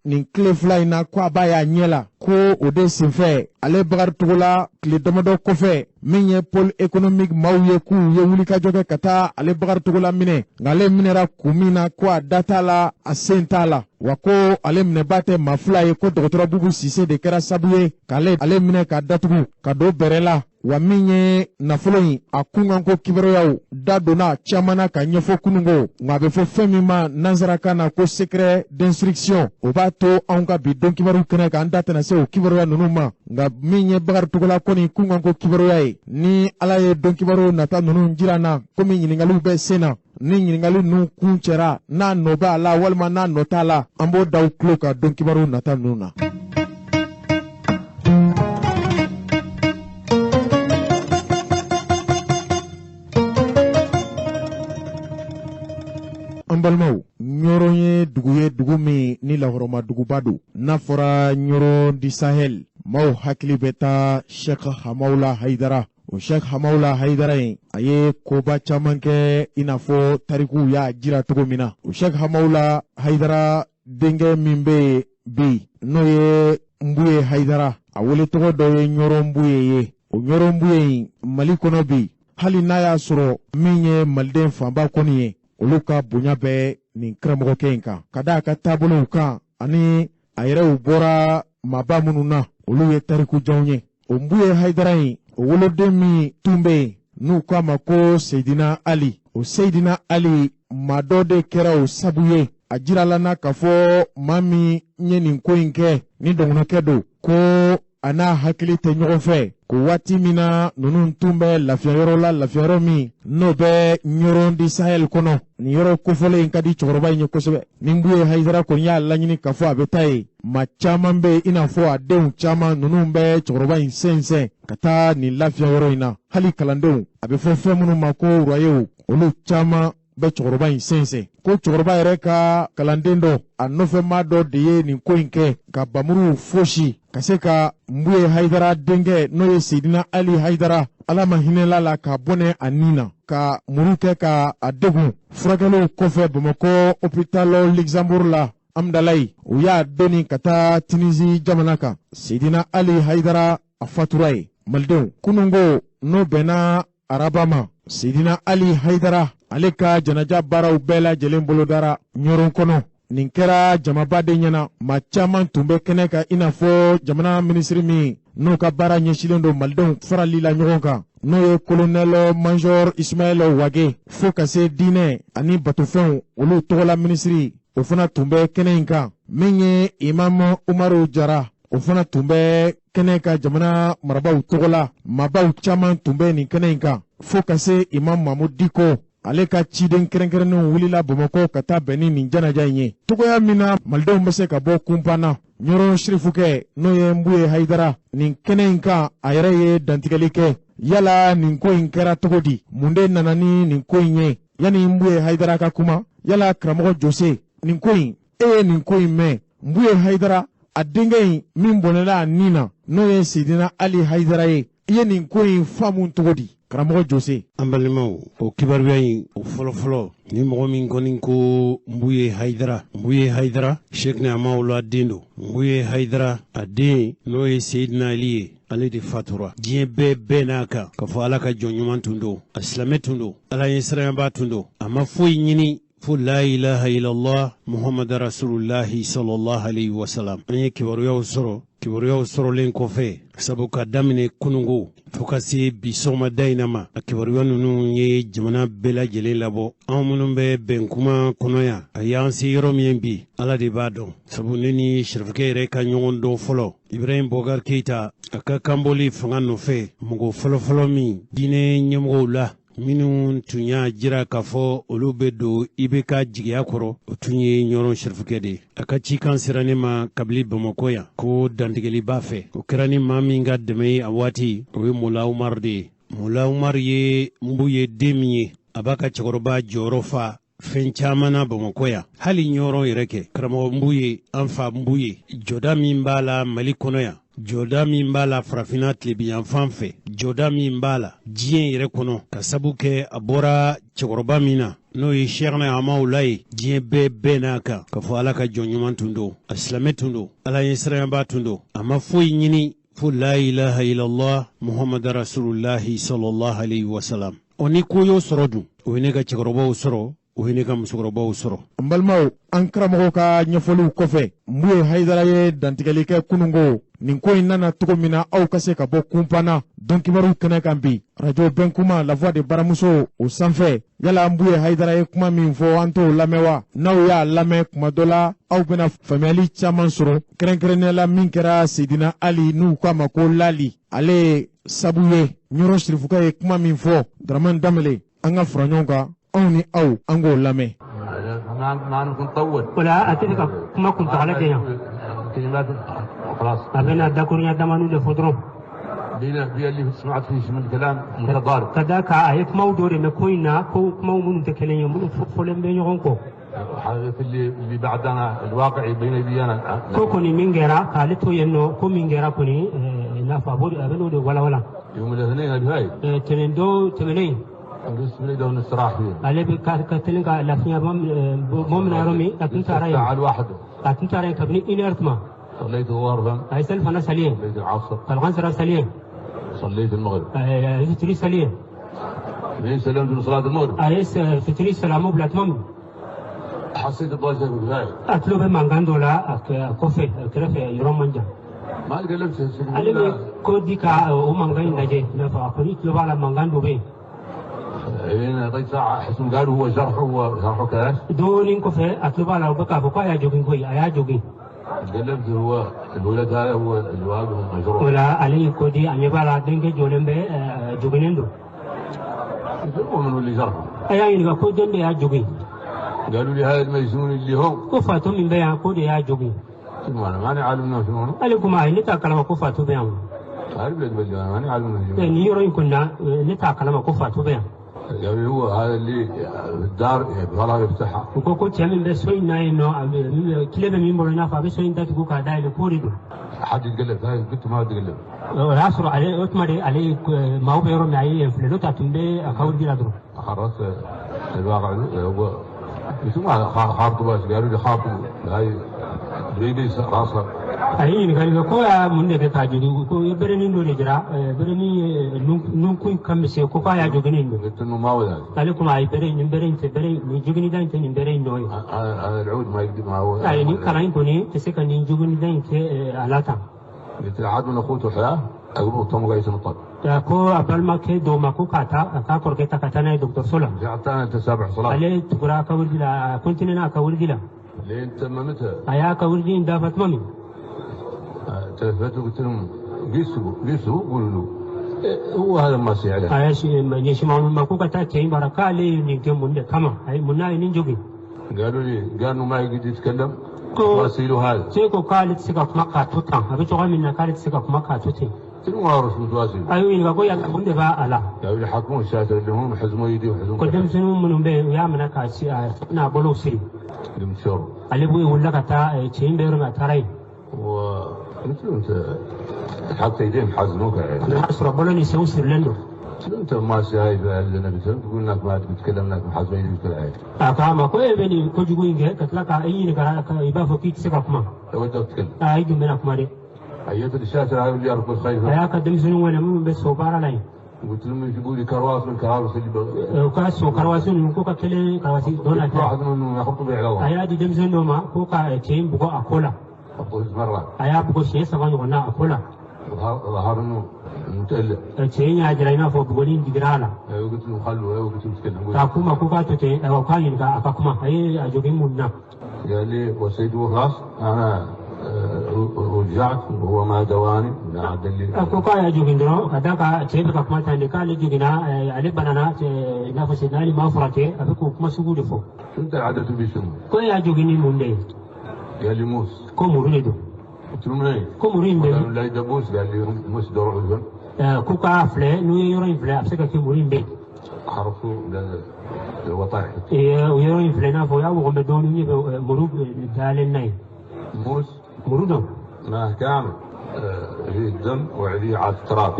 nin tile 2 in na ko a b'a y'a ɲɛ la. Ko o de senfɛ ale Bakari Togola tile damadɔ kɔfɛ, min ye pôle économique maaw ye, k'u ye wulikajɔ kɛ ka taa ale Bakari Togola minɛ, nka ale minɛra kun min na, ko a da t'a la, a sen t'a la, wa ko ale minɛba tɛ maa fila ye, ko dɔgɔtɔrɔ Bubu Sise de kɛra sabu ye k'ale ale minɛ k'a datugu ka don bɛrɛ la. Wa min ye nafolo in a kunkanko kibaruyaw da donna caman na ka ɲɛfɔ kununko, nka a bɛ fɔ fɛn min ma nansarakan na ko secret d'instruction, o b'a to anw ka bi don kibaru kɛnɛ kan, an da tɛna se o kibaruya ninnu ma. Nka min ye Bakari Togola kɔni kunkanko kibaruya ye, ni Ala ye don kibaru nata ninnu jira n na, komi ɲininkaliw bɛ sen na, ni ɲininkali ninnu kun cɛra, n'a nɔ b'a la walima n'a nɔ t'a la, an b'o da u tulo kan don kibaru nata ninnu na. An balimaw, Ɲɔrɔ ye dugu ye, dugu min ni lahɔrɔma duguba don. N'a fɔra Ɲɔrɔ du Sahel, maaw hakili bɛ taa Sheikh Hamawula Hayidara. O Sheikh Hamawula Hayidara in, a ye koba caman kɛ, i n'a fɔ tarikuw y'a jira cogo min na. O Sheikh Hamawula Hayidara denkɛ min bɛ yen bi, n'o ye Nbuye Hayidara, a wele tɔgɔ dɔ ye Ɲɔrɔ Nbuye ye. O Ɲɔrɔ Nbuye in, Mali kɔnɔ bi, hali n'a y'a sɔrɔ min ye maliden fanba kɔni ye, olu ka bonya bɛ nin karamɔgɔkɛ in kan, ka da a ka taabolow kan ani a yɛrɛw bɔra maaba minnu na, olu ye tarikujanw ye. O Nbuye Hayidara in, o woloden min tun bɛ yen n'u k'a ma ko Seyidina Ali, o Seyidina Ali maa dɔ de kɛra o sabu ye. A jirala na k'a fɔ maa min ye nin ko in kɛ, ni dɔgɔnɔkɛ don, ko a n'a hakili tɛ ɲɔgɔn fɛ, ko waati min na ninnu tun bɛ lafiyayɔrɔ la, lafiyayɔrɔ min n'o bɛ Ɲɔrɔ du Sahel kɔnɔ. Nin yɔrɔ kofɔlen in ka di cɛkɔrɔba in ye kosɛbɛ. Ni Nbuye Hayidara kɔni y'a laɲini k'a fɔ a bɛ taa yen, maa caman bɛ yen, i n'a fɔ a denw caman ninnu bɛ cɛkɔrɔba in sɛnsɛn ka taa nin lafiyayɔrɔ in na. Hali kalandenw, a bɛ fɔ fɛn minnu ma ko wurayew, olu caman bɛ cɛkɔrɔba in sɛnsɛn. Ko cɛkɔrɔba yɛrɛ ka kalanden dɔ, a nɔfɛmaa dɔ de ye nin ko in kɛ, ka bamuru fosi ka se ka Nbuye Hayidara denkɛ, n'o ye Seyidina Ali Hayidara, Ala ma hinɛla la, ka bɔnɛ a nin na, ka muru kɛ ka a degun. Furakɛliw kɔfɛ Bamakɔ hôpital Luxembourg la, Amdalayi, u y'a doni ka taa Tunisie jamana kan. Seyidina Ali Hayidara a fatura ye. Malidenw, kununko n'o bɛnna araba ma, Seyidina Ali Hayidara ale ka janaja baaraw bɛɛ lajɛlen bolodara Ɲɔrɔ kɔnɔ. Nin kɛra jamaba de ɲɛna, maa caman tun bɛ kɛnɛ kan, i n'a fɔ jamana minisiri min n'o ka baara ɲɛsinnen don malidenw farali la ɲɔgɔn kan, n'o ye colonel major Ismaël Wage, fo ka se diinɛ ani batofɛnw olu tɔgɔla minisiri, o fana tun bɛ kɛnɛ in kan. Min ye Imam Umaru Jara, o fana tun bɛ kɛnɛ ka jamana marabaaw tɔgɔ la. Maabaw caman tun bɛ nin kɛnɛ in kan, fo ka se Imam Mahmoud Dicko, ale ka ciden kɛrɛnkɛrɛnnenw wulila Bamakɔ ka taa bɛn ni nin janaja in ye. Togoya min na malidenw bɛ se ka bɔ kunpan na, Ɲɔrɔ Sirifukɛ, n'o ye Nbuye Hayidara, nin kɛnɛ in kan, a yɛrɛ ye dantigɛli kɛ. Yala nin ko in kɛra cogo di? Mun de nana ni nin ko in ye? Yanni Nbuye Hayidara ka kuma, yala karamɔgɔ Jose, nin ko in, e ye nin ko in mɛn, Nbuye Hayidara a denkɛ in min bɔnɛla a nin na, n'o ye Seyidina Ali Hayidara ye, i ye nin ko in faamu cogo di, karamɔgɔ Jose? An balimaw, o kibaruya in, o fɔlɔfɔlɔ, ni mɔgɔ min kɔni ko Nbuye Hayidara, Nbuye Hayidara Sheikh Hamawula den don. Nbuye Hayidara a den, n'o ye Seyidina Ali ye, ale de fatura. Diɲɛ bɛɛ bɛɛ n'a kan k'a fɔ Ala ka jɔn ɲuman tun don, a silamɛ tun don, Ala ye siranyabaa tun don, a ma foyi ɲini fo la ilaha illallah Muhammad rasulullahi sallallahu alaihi wasallam. An ye kibaruyaw sɔrɔ, kibaruyaw sɔrɔlen kɔfɛ, sabu ka daminɛ kununko fo ka se bi sɔgɔmada in na ma, a kibaruya ninnu ye jamana bɛɛ lajɛlen labɔ. Anw minnu bɛ bɛn kuma kɔnɔ yan, a y'an se yɔrɔ min bi, Ala de b'a dɔn, sabu ne ni sirifukɛ yɛrɛ ka ɲɔgɔn dɔn fɔlɔ, Ibrahim Boubacar Keita, a ka kanbɔli fanga nɔfɛ, mɔgɔ fɔlɔfɔlɔ min diinɛ ɲɛmɔgɔw la minnu tun y'a jira k'a fɔ olu bɛ don IBK jigiya kɔrɔ, o tun ye Ɲɔrɔ sirifukɛ de ye. A ka cikan sera ne ma kabili Bamakɔ yan ko dantigɛli b'a fɛ. O kɛra ni maa min ka dɛmɛ ye a waati, o ye Mola Umaru de ye. Mola Umaru ye Nbuye den min ye, A b'a ka cɛkɔrɔba jɔyɔrɔ fa fɛn caman na Bamakɔ yan, hali Ɲɔrɔ yɛrɛ kɛ. Karamɔgɔ Nbuye, an fa Nbuye, jɔda min b'a la Mali kɔnɔ yan, jɔda min b'a la farafinna tilebinyanfan fɛ, jɔda min b'a la diɲɛ yɛrɛ kɔnɔ, ka sabu kɛ a bɔra cɛkɔrɔba min na, n'o ye Sɛkina Hamawula ye, diɲɛ bɛɛ bɛn n'a kan k'a fɔ Ala ka jɔn ɲuman tun don, a silamɛ tun don, Ala ɲɛsiranɲɛbaa tun don, a ma foyi ɲini fo la ilaha illallah muhammadu rasulullahi sallallahu alaihi wasallam. O ni ko y'o sɔrɔ dun, o ye ne ka cɛkɔrɔbaw sɔrɔ, o ye ne ka musokɔrɔbaw sɔrɔ. N balimaw, an karamɔgɔw ka ɲɛfɔliw kɔfɛ, Nbuye Hayidara ye dantigɛli kɛ kununko nin ko in nana cogo min na, aw ka se ka bɔ kunpan na don kibaru kɛnɛ kan bi radio Bɛnkuma, La Voix de Baramuso, o sanfɛ. Yala Nbuye Hayidara ye kuma min fɔ, an t'o lamɛn wa? N'aw y'a lamɛn kuma dɔ la, aw bɛna faamuyali caman sɔrɔ, kɛrɛnkɛrɛnnenya la min kɛra Seydina Ali, n'u k'a ma ko Lali, ale ye sabu ye Ɲɔrɔ Sirifuka ye kuma min fɔ. Dramane Danbele, an ka fara ɲɔgɔn kan, anw ni aw, an k'o lamɛn. O la a tɛ ka kuma kuntagala janya, a bɛna dakurunya damani de fɔ dɔrɔn. Ka d'a kan a ye kumaw dɔ de mɛn ko in na, ko kumaw minnu tɛ kelen ye, minnu fɔlen bɛ ɲɔgɔn kɔ. Ko kɔni min kɛra k'ale to yen nɔ, ko min kɛra kɔni, i n'a fɔ a bɛ n'o de walawala. Tɛmɛn don tɛmɛnen, ale bɛ ka teli ka lafiya bɔ min na yɔrɔ min, a tun taara yen, a tun taara yen kabini 1h tuma. A ye seli fana sali yen, ka lagansara sali yen, a ye fitiri sali yen. A ye fitiri salamu bila tuma min, a tulo bɛ mankan dɔ la a kɔfɛ, a kɛrɛfɛ, yɔrɔ man jan. Ale bɛ ko di ka o mankan in lajɛ, i n'a fɔ a kɔni tulo b'a la, mankan dɔ bɛ yen. Dɔɔnin kɔfɛ, a tulo b'a la, u bɛ k'a fɔ k'a y'a jogin koyi, a y'a jogin. O la ale ye ko di, a ɲɛ b'a la, denkɛ jɔlen bɛ, joginnen don. A y'a ɲininka ko jɔn de y'a jogin. Ko fatɔ min bɛ yan, ko de y'a jogin. Ale kuma, ayi, ne t'a kalama ko fatɔ bɛ yan. Nin yɔrɔ in kɔni na, ne t'a kalama ko fatɔ bɛ yan. U ko ko cɛ min bɛ so in na yen nɔ, tile bɛ min bolo, i n'a fɔ a bɛ so in datugu k'a dayɛlɛ, k'o de don. O y'a sɔrɔ ale, o tuma de, ale maaw bɛ yɔrɔ min, a ye yen filɛ, n'o tɛ a tun bɛ a ka wurudi la dɔrɔn. A ye ɲininkali kɛ ko y'a mun de kɛ k'a jogin, ko berenin dɔ de jira, berenin nunkun ka misɛn, ko k'a y'a jogin nin don. Ale kuma, ayi, bere nin, bere in tɛ bere nin, joginida in tɛ nin bere in nɔ ye. Ayi, nin kalan in kɔni tɛ se ka nin joginida in kɛ a la tan. Ko a balimakɛ dɔw ma ko k'a ta, a k'a kɔrɔkɛ ta ka taa n'a ye dɔgɔtɔrɔso la. Ale tugura a ka wurudi la, a continué n'a ka wurudi la. A y'a ka wurudi in dafa tuma min, a y'a ɲɛsin maa ma ko ka taa cɛ in bara, k'ale ye nin kɛ mun de kama, a ye mun n'a ye nin jogin. Ko cɛ ko k'ale tɛ se ka kuma k'a to tan, a bɛ cogoya min na, k'ale tɛ se ka kuma k'a to ten. A y'u ɲininka ko yala mun de b'a a la. Ko denmisɛnnin minnu bɛ yen, u y'a minɛ k'a n'a bolow siri. Ale b'o wulila ka taa cɛ in bɛ yɔrɔ min, a taara yen. A y'a sɔrɔ bolo ni senw sirilen don. A ko a ma ko e bɛ nin kojugu in kɛ ka tila ka e ɲininka, i b'a fɔ k'i tɛ se ka kuma. Aa, i dun bɛna kuma dɛ. A y'a ka denmisɛnnin wele minnu bɛ so baara la yen. U ka so karawasi ninnu, ko ka kelen karawasi dɔ la, a y'a di denmisɛnnin dɔ ma ko ka cɛ in bugɔ a ko la. A y'a bugɔ siɲɛ 3 ɲɔgɔn na a ko la. Cɛ in y'a jira i n'a fɔ bugɔli in digira a la. K'a k'u ma ko k'a to ten, ayiwa, k'a ɲininka a ka kuma, a ye a jogin mun na. A ko k'a y'a jogin dɔrɔn ka d'a kan cɛ bɛ ka kuma tan de, k'ale joginna, ale banana, i n'a fɔ Seydina Ali ma furakɛ, a bɛ k'o kuma sugu de fɔ. Ko e y'a jogin ni mun de ye? Ko muru de don. Ko muru in bɛ, ko k'a filɛ, n'u ye yɔrɔ in filɛ, a bɛ se ka kɛ muru in bɛ yen. حرفوا الوطاح. O yɔrɔ in filɛ, i n'a fɔ o y'a wɔgɔbɛ dɔɔnin, ɲɛ bɛ muru dalen n'a ye. موس. Muru dɔn. ما كان فيه الدم وعليه على التراب.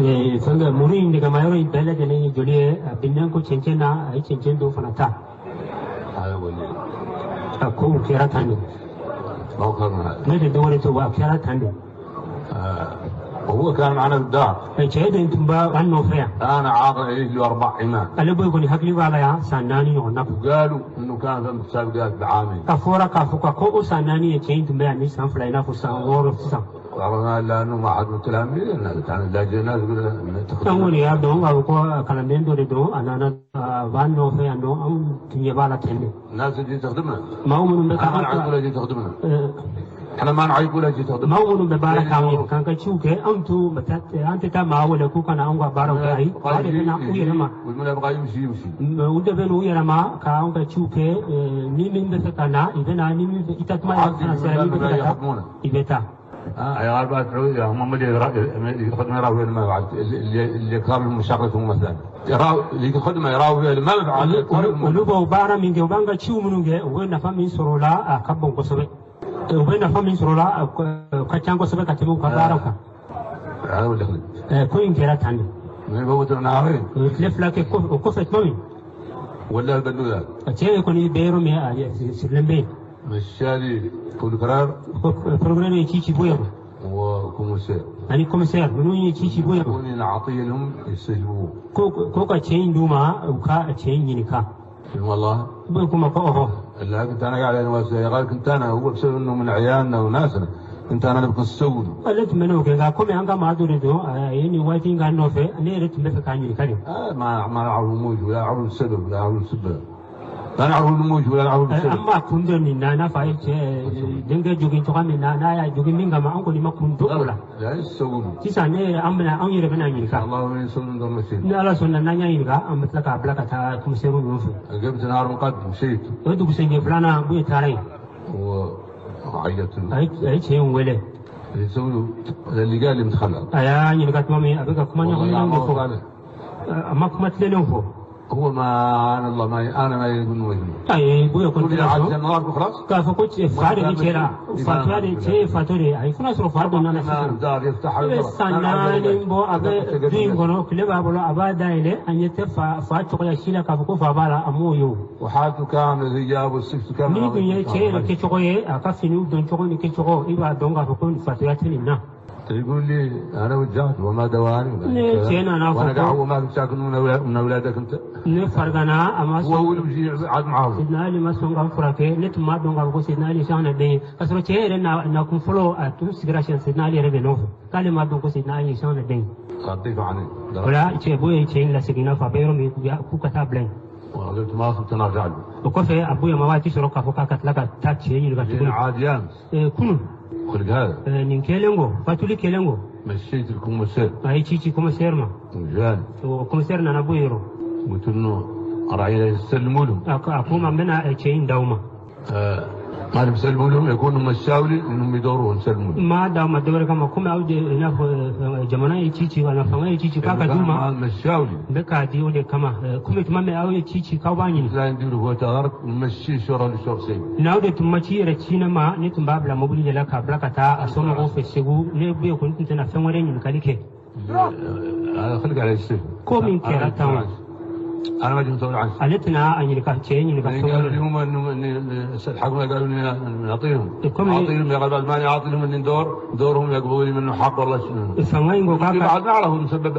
Fɛnkɛ, muru in nɛgɛma yɔrɔ in bɛɛ lajɛlen ye joli ye, a binnen ko cɛncɛn na, a ye cɛncɛn dɔw fana ta. هذا هو اللي A kow kɛra tan de. ما هو كان هذا. Ne de dɔwɛrɛ tɛ wa, a kɛra tan de. وهو كان معنا في الدار. Cɛ de tun b'a an nɔfɛ yan. انا عاقل عليه له 4 عمام. Ale boyi kɔni hakili b'a la yan san 4 ɲɔgɔn na. وقالوا انه كان في مسابقات بعامين. Ka fɔra k'a fɔ ko o san 4 ye, cɛ in tun bɛ yan ni san 2, i n'a fɔ san 6 sisan. عرفنا لانه ما حد من التلاميذ يعني لا جينا An kɔni y'a dɔn k'a fɔ ko kalanden dɔ de don, a nana, a b'an nɔfɛ yan nɔ, anw tun ɲɛ b'a la ten de. الناس اللي تخدمنا. Maa minnu bɛ ka احنا ما نعيب ولا جي تخدمنا. احنا ما نعيب ولا جي تخدمنا. Maa minnu bɛ baara k'anw ye, k'an ka ciw kɛ, anw t'u an tɛ taa maa wele k'u ka na anw ka baaraw kɛ, ayi, maa de bɛ na u yɛrɛ ma. واللي يبغى يمشي يمشي. U de bɛ n'u yɛrɛ ma k'anw ka ciw kɛ. Ni min bɛ fɛ ka na, i bɛ na, ni min i taa tuma yɛrɛ fana sera, ni bɛ fɛ ka taa, i bɛ taa. اه يا سعودية هم اللي يخدموا يراوي ما بعد اللي كانوا المشاغلة مثلا يراو اللي يخدموا يراوي ما بعد. Olu b'o baara min kɛ, u b'an ka ciw minnu kɛ, u bɛ nafa min sɔrɔ o la, a ka bon kosɛbɛ. U bɛ nafa min sɔrɔ o la, a ka ca kosɛbɛ ka tɛmɛ u ka baaraw kan. هذا هو اللي خدم. Ko in kɛra tan de. من فوت نهارين. U ye tile 2 kɛ o kɔfɛ tuma min, ولا البندوذات. a cɛ kɔni bɛ yɔrɔ min, a sirilen bɛ yen. مشالي procureur. Procureur ye ci ci bɔ yen. و commissaire. Ani commissaire ninnu ye ci ci bɔ yen. يكون نعطيه لهم يستجيبوه. Ko ka cɛ in d'u ma, u ka cɛ in ɲininka. والله. U kuma ko ɔhɔ. لا، كنت انا قاعد انا قال كنت انا هو بسبب انه من عيالنا وناسنا كنت انا نبقى نسوي. Ale tun bɛ n'o kɛ, nka komi an ka maa dɔ de don, a ye nin waati in k'an nɔfɛ, ne yɛrɛ tun bɛ fɛ k'a ɲininka de. آه ما نعرف الموج ولا نعرف السبب ولا نعرف السبب، لا نعرف الموج ولا نعرف An السبب. b'a kun dɔn nin na, i n'a fɔ a ye cɛ denkɛ jogin cogoya min na, n'a y'a jogin min kama, an kɔni ma kun dɔn o la. لا يسوون. Sisan ne yɛrɛ, an bɛna, anw yɛrɛ bɛna ɲininka. الله يسوون دون مسير. Ni Ala sɔnna, n'an y'a ɲininka, an bɛ tila k'a bila ka taa commissaire ninnu fɛ. قبل نهار مقدم مشيت. O dugusɛjɛ filanan, Buye taara yen. وعيطت له. A ye cɛ in wele. يسوي اللي قال لي متخلف. A y'a ɲininka tuma min, a bɛ ka kuma والله ɲagaminen de ما fɔ. قال. A ma kuma tilennenw fɔ. هو ما انا الله ما انا ما يقول مجنون. Ayi, Buye kɔni كل tɛna عاد sɔn النهار وخلاص. k'a fɔ ko cɛ fa de bɛ cɛ la, fatoya de, cɛ ye fatɔ de ye. Ayi, fo n'a sɔrɔ fa donna na sisan. دار يفتح. I bɛ san 4 bɔ, a bɛ du in kɔnɔ, tile b'a bolo, a b'a dayɛlɛ, an ɲɛ tɛ fa cogoya si la k'a fɔ ko fa b'a la, a m'o ye o. وحالته كامله ثياب والسكت كامل. Ni tun ye cɛ yɛrɛ kɛcogo ye, a ka finiw dɔn cogo ni kɛcogo, i b'a dɔn k'a fɔ ko fatoya tɛ nin na. يقول لي انا وجهت وما دواني. ليه شيء أنا وانا أفكر. قاعد وما كنت ساكن من اولادك انت. Ne farigana, a ma هو sɔn. هو اللي مشي عاد معاه. Sidina Ali ma sɔn ka n furakɛ, ne tun b'a dɔn k'a fɔ ko Sidina Ali Sahana den ye, k'a sɔrɔ cɛ yɛrɛ na kun fɔlɔ, a tun sigira siɲɛ Sidina Ali yɛrɛ de nɔfɛ, k'ale m'a dɔn ko Sidina Ali ye Sahana den ye. خطيف عني. O la, cɛ Buye ye cɛ in lasegin, i n'a fɔ a bɛ yɔrɔ min, k'u ka taa bila yen. وقلت ما صرت انا ارجع له. O kɔfɛ, a Buye ma waati sɔrɔ k'a fɔ k'a ka tila ka taa cɛ ɲininka لين tuguni. عاد يامس. Kunun, خلق هذا. Nin kɛlen kɔ, fatuli kɛlen kɔ, مشيت ال commissaire. A ye ci ci commissaire ma. وجاني. O commissaire nana bɔ yen yɔrɔ. قلت له راعي يسلموا لهم. A ko ma, n bɛna cɛ in d'aw ma. آه قال بسلموا لهم يكونوا مشاولي انهم يدوروه نسلموا لهم. N m'a d'aw ma dɔwɛrɛ kama, komi aw de, i n'a fɔ jamana ye ci ci wala fanga ye ci ci k'a ka d'u ma, مشاولي. n bɛ k'a di o de kama. Komi tuma min aw ye ci ci k'aw b'a ɲini. لا نديروا هو تغرق نمشي شورى لشور سيد. N'aw de tun ma ci yɛrɛ ci ne ma, ne tun b'a bila mobili de la k'a bila ka taa a somɔgɔw fɛ Segu. Ne bɛ yen kɔni tun tɛna fɛn wɛrɛ ɲininkali kɛ. هذا خلق على السيف. Ko min kɛra tan o. انا ما جيت مسؤول عنه. Ale tɛna a ɲininka, cɛ ɲininka fɛn قالوا wɛrɛ لي la. هم انهم الحكومه قالوا لي نعطيهم. اعطيهم يا غلبان ماني اعطي لهم اني ندور دورهم يقبلوا لي منه حق والله شنو. Fanga in ko k'a ka بعد ما اعرف مسبب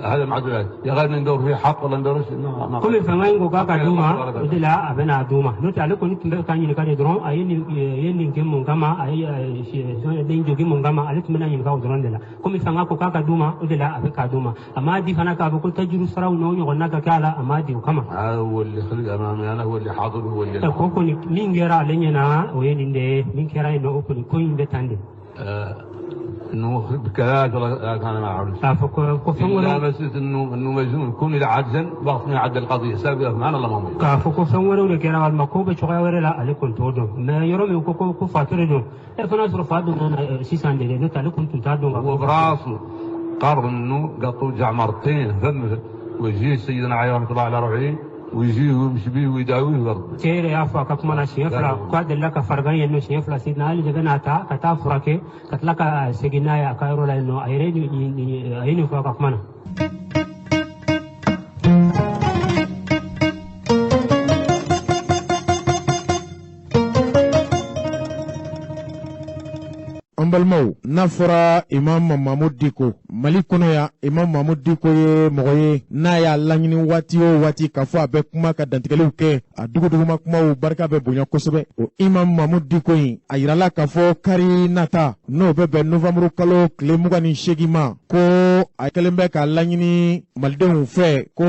هذا معدولات يا غالب ندور فيه حق والله ندور ما Komi fanga in ko k'a ka d'u ma, o de la a bɛna d'u ma. N'o tɛ, ale kɔni tun bɛ k'a ɲininka de dɔrɔn, a ye nin kɛ mun kama, a ye den jogin mun kama, ale tun bɛna ɲininka o dɔrɔn de la. Komi fanga ko k'a ka d'u ma, o de la a bɛ k'a d'u ma. A m'a di fana k'a fɔ ko tajuru saraw n'o ɲɔgɔnna ka kɛ a la, a m'a di o kama. هذا هو اللي خلق امامي انا هو اللي حاضر هو اللي Ko kɔni min kɛra ale ɲɛna, o ye nin de ye. Min kɛra yen nɔ, o kɔni ko in bɛ tan de. انه كذلك كان ما اعرف. K'a fɔ ko fɛn لا wɛrɛw مسألة انه مجنون يكون الى عجزا وقت ما يعدل القضية سابقا معنا الله ما موجود. K'a fɔ ko fɛn wɛrɛw de kɛra walima ko bɛ cogoya wɛrɛ la, ale kɔni t'o dɔn. Mɛ yɔrɔ min ko fatɔ de don, e fana sɔrɔ fa donna na sisan de dɛ, n'o tɛ ale kɔni tun t'a dɔn k'a هو fɔ. براسه قرر انه قط وجع مرتين فم ويجي سيدنا علي رحمه الله على روحه ويجيه ويمشي به ويداويه ويرضي. Cɛ yɛrɛ y'a fɔ a ka kuma na siɲɛ 2 k'a delila ka farigan yen nɔ siɲɛ 2 Sidina Ali de bɛna ta ka taa furakɛ ka tila ka segin n'a ye a ka yɔrɔ la yen nɔ a yɛrɛ a ye nin fɔ a ka kuma na. An balimaw, n'a fɔra Imam Mahmoud Dicko Mali kɔnɔ yan, Imam Mahmoud Dicko ye mɔgɔ ye n'a y'a laɲini waati o waati k'a fɔ a bɛ kuma ka dantigɛliw kɛ, a duguduguma kumaw barika bɛ bonya kosɛbɛ. O Imam Mahmoud Dicko in, a yirala k'a fɔ kari nata, n'o bɛ bɛn novanburu kalo tile 28 ma, ko a kɛlen bɛ k'a laɲini malidenw fɛ ko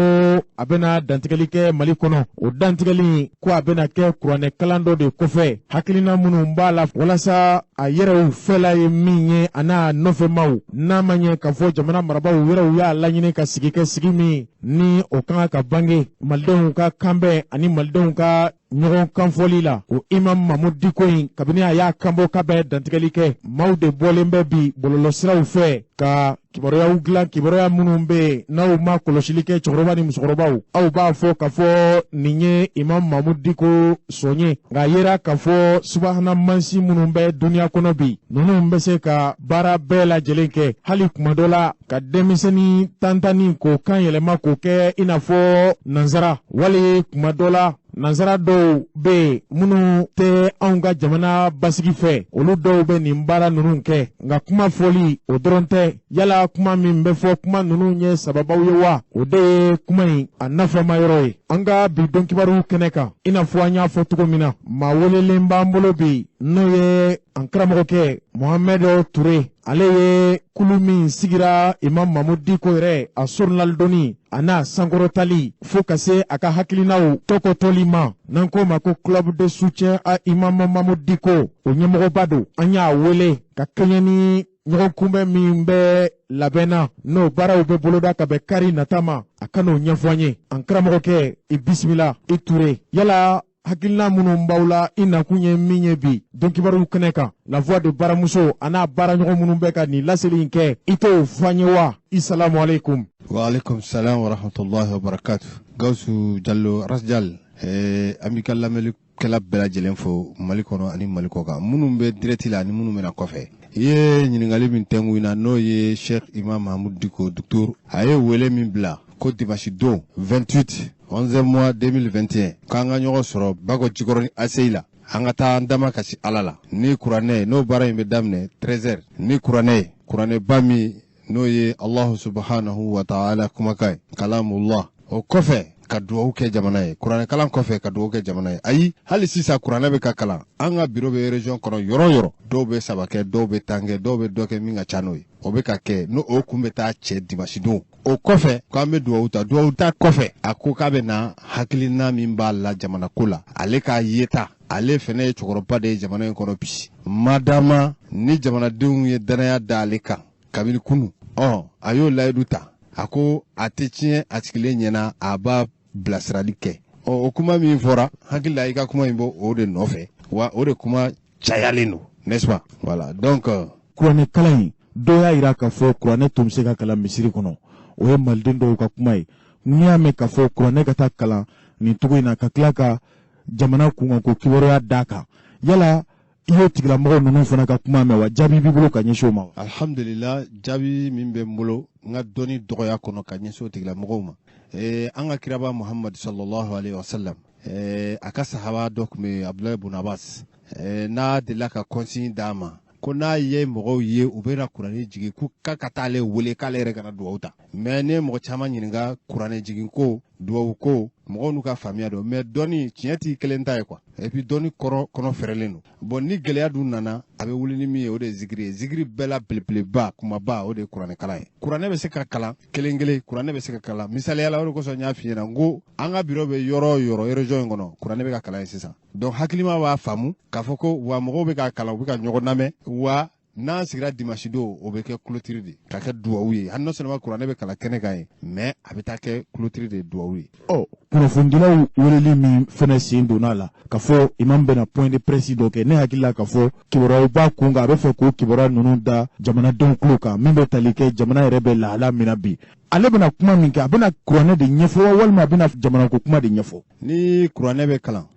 a bɛna dantigɛli kɛ Mali kɔnɔ. O dantigɛli ko a bɛna kɛ kuranɛ kalan dɔ de kɔfɛ, hakilina minnu b'a la walasa a yɛrɛw fɛla ye min ye a n'a nɔfɛmaw, n'a ma ɲɛ k'a fɔ jamana marabaaw yɛrɛw y'a laɲini ka sigi kɛ sigi min ni o kan ka bange malidenw ka kanbɛn ani malidenw ka ɲɔgɔn kanfɔli la. O Imam Mahmoud Dicko in, kabini a y'a kanbɔ k'a bɛ dantigɛli kɛ, maaw de bɔlen bɛ bi bɔlɔlɔsiraw fɛ ka kibaruyaw dilan, kibaruya minnu bɛ yen n'aw ma kɔlɔsili kɛ, cɛkɔrɔba ni musokɔrɔbaw, aw b'a fɔ k'a fɔ nin ye Imam Mahmoud Dicko sɔn ye. Nka a yera k'a fɔ subahana mansin minnu bɛ duniya kɔnɔ bi, ninnu bɛ se ka baara bɛɛ lajɛlen kɛ, hali kuma dɔ la ka denmisɛnnin tantanni k'o kan yɛlɛma k'o kɛ i n'a fɔ nansara, wali kuma dɔ la nansara dɔw bɛ yen minnu tɛ anw ka jamana basigi fɛ, olu dɔw bɛ nin baara ninnu kɛ. Nka kuma fɔli o dɔrɔn tɛ, yala kuma min bɛ fɔ, kuma ninnu ye sababaw ye wa? O de ye kuma in a nafama yɔrɔ ye. An ka bi donkibaru kɛnɛ kan, i n'a fɔ an y'a fɔ cogo min na, maa welelen b'an bolo bi, n'o ye an karamɔgɔkɛ Mohamed Touré. Ale ye kulu min sigira Imam Mahmoud Dicko yɛrɛ a soronalidonni a n'a sankɔrɔtali fo ka se a ka hakilinaw tɔkɔtɔli ma, n'an k'o ma ko club de soutien à Imam Mahmoud Dicko, o ɲɛmɔgɔba don. An y'a wele ka kɛɲɛ ni ɲɔgɔn kunbɛn min bɛ labɛn na, n'o baaraw bɛ boloda ka bɛn kari nata ma, a ka n'o ɲɛfɔ an ye. An karamɔgɔkɛ, i bisimila. I Touré, yala hakilina minnu b'aw la, i nakun ye min ye bi donkibaru kɛnɛ kan, La Voix de Baramuso a n'a baaraɲɔgɔn minnu bɛ ka nin laseli in kɛ, i t'o fɔ an ye wa? I salamu aleykum. Wa aleykum salam wa rahmatulahi wa barakatu. Gawusu Jalo Rasjal, an b'i ka lamɛnnikɛla bɛɛ lajɛlen fo Mali kɔnɔ ani Mali kɔ kan, minnu bɛ direct la ani minnu bɛna kɔfɛ. I ye ɲininkali min tɛnku in na, n'o ye Cheikh Imam Mahmoud Dicko docteur, a ye wele min bila ko dimanche don 28 11 mois 2021 k'an ka ɲɔgɔn sɔrɔ Bako Jikɔrɔni ACI la, an ka taa an dama kasi Ala la ni kuranɛ ye, n'o baara in bɛ daminɛ 13 heures ni kuranɛ ye, kuranɛba min n'o ye Allahu subhanahu wa ta'ala kumakan ye, kalamullah. O kɔfɛ ka duwawu kɛ jamana ye, kuranɛ kalan kɔfɛ ka duwawu kɛ jamana ye. Ayi, hali sisan kuranɛ bɛ ka kalan an ka biro bɛ région kɔnɔ yɔrɔ o yɔrɔ, dɔw bɛ 3 kɛ, dɔw bɛ 10 kɛ, dɔw bɛ dɔ kɛ min ka ca n'o ye, o bɛ ka kɛ, n'o o kun bɛ taa cɛ dimanche don. O kɔfɛ k'an bɛ duwawu ta, duwawu ta kɔfɛ a ko k'a bɛ na hakilina min b'a la jamana ko la, ale k'a yeta, ale fɛnɛ ye cɛkɔrɔba de ye jamana in kɔnɔ bi, madama ni jamanadenw ye danaya da ale kan kabini kunu, a y'o layidu ta, a ko a tɛ tiɲɛ a sigilen ɲɛna, a b'a bilasirali kɛ. O kuma min fɔra, hakili la i ka kuma in bɔ o de nɔfɛ, wa o de kuma cayalen don, n'est-ce pas? Voilà, donc kuranɛ kalan in, dɔw y'a yira k'a fɔ kuranɛ tun bɛ se ka kalan misiri kɔnɔ, o ye maliden dɔw ka kuma ye. N'i y'a mɛn k'a fɔ kuranɛ ka taa kalan nin cogo in na ka tila ka jamana kunkanko kibaruya d'a kan, yala i y'o tigilamɔgɔ ninnu fana ka kuma mɛn wa? Jaabi b'i bolo ka ɲɛsin o ma wa? Alhamdulillah, jaabi min bɛ n bolo n ka dɔnni dɔgɔya kɔnɔ ka ɲɛsin o tigilamɔgɔw ma, an ka kiraba Muhammad sallallahu alaihi wasallam, a ka sahaba dɔ tun bɛ yen, Abdulayi bun Abbas, n'a delila ka consigne d'a ma ko n'a ye mɔgɔw ye u bɛna kuranɛ jigin, ko k'a ka taa ale wele k'ale yɛrɛ kana duwawu ta. Mais ne ye mɔgɔ caman ɲininka kuranɛ jigin ko, duwawu ko, mɔgɔw n'u ka faamuya don, mais dɔnni tiɲɛ t'i kelen ta ye quoi, et puis dɔnni kɔnɔ fɛrɛlen don. Bon, ni gɛlɛya dun nana, a bɛ wuli ni min ye, o de ye zikiri ye. Zikiri bɛɛ la belebeleba kumaba, o de ye kuranɛ kalan ye. Kuranɛ bɛ se ka kalan kelen kelen, kuranɛ bɛ se ka kalan misaliya la, o de kosɔn n y'a f'i ɲɛna n ko an ka biro bɛ yɔrɔ o yɔrɔ région in kɔnɔ, kuranɛ bɛ ka kalan yen sisan. Donc hakilima b'a faamu k'a fɔ ko wa mɔgɔw bɛ ka kalan, u bɛ ka ɲɔgɔn lamɛn, wa N'an sigira dimanche don, o bɛ kɛ clôture de ka kɛ duwawu ye. Hali non seulement kuranɛ bɛ kalan kɛnɛ kan ye, mais a bɛ taa kɛ clôture de duwawu ye. Ɔ, kunnafonidilaw weleli min fɛnɛ sen donna a la k'a fɔ imam bɛna point de presse dɔ kɛ, ne hakili la k'a fɔ kibaruyaw b'a kun kan, a bɛ fɛ k'o kibaruya ninnu da jamanadenw tulo kan, min bɛ tali kɛ jamana yɛrɛ bɛ lahala min na bi. Ale bɛna kuma min kɛ, a bɛna kuranɛ de ɲɛfɔ wa, walima a bɛna jamanako kuma de ɲɛfɔ? Ni kuranɛ bɛ kalan,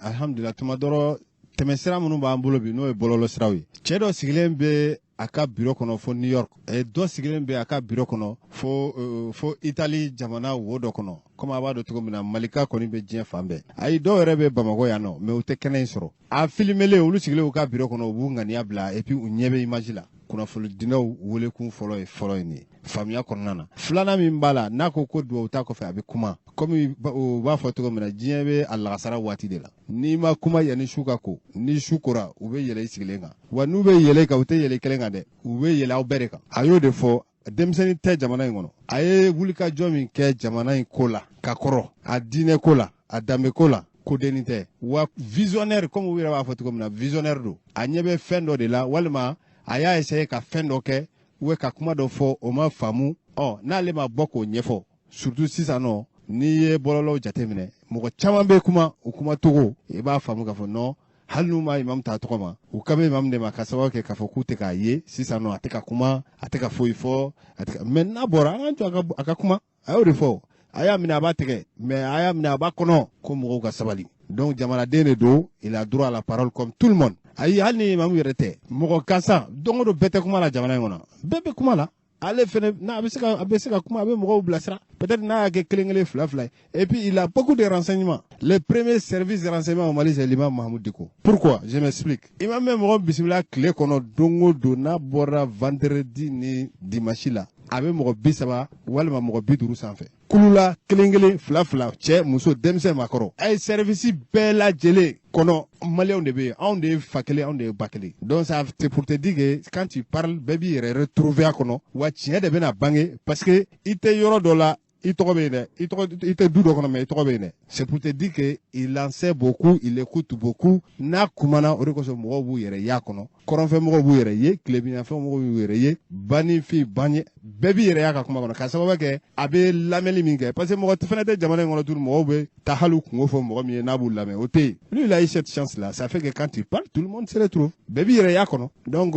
alhamdulillah, tuma dɔ tɛmɛsira minnu b'an bolo bi, n'o ye bɔlɔlɔsiraw ye, cɛ dɔ sigilen bɛ a ka biro kɔnɔ fo New York, dɔ sigilen bɛ a ka biro kɔnɔ fo Italie jamana wo dɔ kɔnɔ. Komi a b'a dɔn cogo min na, Malika kɔni bɛ diɲɛ fan bɛɛ. Ayi, dɔw yɛrɛ bɛ Bamakɔ yan nɔ, mais u tɛ kɛnɛ in sɔrɔ. A filimelen, olu sigilen u ka biro kɔnɔ, u b'u ŋaniya bila, et puis u ɲɛ bɛ image la. Kunnafonidinaw welekun fɔlɔ ye fɔlɔ ye nin ye faamuya kɔnɔna na. Filanan min b'a la, n'a ko ko duwawu ta kɔfɛ a bɛ kuma, komi u b'a fɔ cogo min na, diɲɛ bɛ a lagasara waati de la. N'i ma kuma yanni su ka ko, ni su kora, u bɛ yɛlɛ i sigilen kan. Wa n'u bɛ yɛlɛ kan, u tɛ yɛlɛ kelen kan dɛ, u bɛ yɛlɛ aw bɛɛ de kan. A y'o de fɔ, denmisɛnnin tɛ jamana in kɔnɔ. A ye wulikajɔ min kɛ jamana in ko la ka kɔrɔ, a diinɛ ko la, a danbe ko la, ko dennin tɛ. Wa visionnaire, komi u yɛrɛ b'a fɔ cogo min na, visionnaire don. A ɲɛ bɛ fɛn dɔ de la, walima a y'a essayer ka fɛn dɔ kɛ ou ka kuma dɔ fɔ, o ma faamu. Ɔ, n'ale ma bɔ k'o ɲɛfɔ, surtout sisan nɔ, n'i ye bɔlɔlɔw jateminɛ, mɔgɔ caman bɛ kuma, o kuma togo i b'a faamu k'a fɔ non, hali n'u ma imam ta tɔgɔ ma, u kan bɛ imam de ma, ka sababu kɛ k'a fɔ k'u tɛ k'a ye sisan nɔ, a tɛ ka kuma, a tɛ ka foyi fɔ, a tɛ ka. Mais n'a bɔra, an k'an jɔ a ka kuma. A y'o de fɔ, a y'a minɛ a b'a tigɛ, mais a y'a minɛ a b'a kɔnɔ ko mɔgɔw ka sabali. Donc jamanaden de don, il a droit à la parole comme tout le monde. Ayi, hali ni imamu yɛrɛ tɛ, mɔgɔ gansan don o don, bɛɛ tɛ kuma la jamana in kɔnɔ, bɛɛ bɛ kuma la. Ale fɛnɛ n'a a bɛ se ka kuma, a bɛ mɔgɔw bilasira, peut-être n'a y'a kɛ kelen kelen, fila fila ye. Et puis il a beaucoup de renseignements. Le premier service de renseignement au Mali, c'est l'imam Mahmoud Dicko. Pourquoi? Je m'explique. Imam bɛ mɔgɔ bisimila tile kɔnɔ don o don. N'a bɔra vendredi ni dimanche la, a bɛ mɔgɔ 30 walima mɔgɔ 50 sanfɛ kulula, kelen kelen, fila fila, cɛ, muso, denmisɛn, maakɔrɔ. A ye service bɛɛ lajɛlen kɔnɔ, maliyɛnw de bɛ yen, anw de ye fa kelen, anw de ye ba kelen. Donc ça, c'est pour te dire que quand tu parles, bɛɛ b'i yɛrɛ retrouver a kɔnɔ. Wa tiɲɛ de bɛna bange, parce que i tɛ yɔrɔ dɔ la, i tɔgɔ bɛ yen dɛ, i tɔgɔ, i tɛ du dɔ kɔnɔ, mais i tɔgɔ bɛ yen dɛ. C'est pour te dire que il en sait beaucoup, il écoute beaucoup. N'a kumana, o de kosɔn mɔgɔw b'u yɛrɛ y'a kɔnɔ, kɔrɔnfɛ mɔgɔw b'u yɛrɛ ye, tilebinyanfɛ mɔgɔw b'u yɛrɛ ye, banifin banye bɛɛ b'i yɛrɛ y'a ka kuma kɔnɔ, ka sababu kɛ a bɛ lamɛnli min kɛ, parce que mɔgɔ fɛnɛ tɛ jamana in kɔnɔ tuguni, mɔgɔw bɛ taa hali kungo fɔ mɔgɔ min ye n'a b'u lamɛn, o tɛ yen. Lui, il a eu cette chance là, ça fait que quand il parle, tout le monde se retrouve, bɛɛ b'i yɛrɛ y'a kɔnɔ. Donc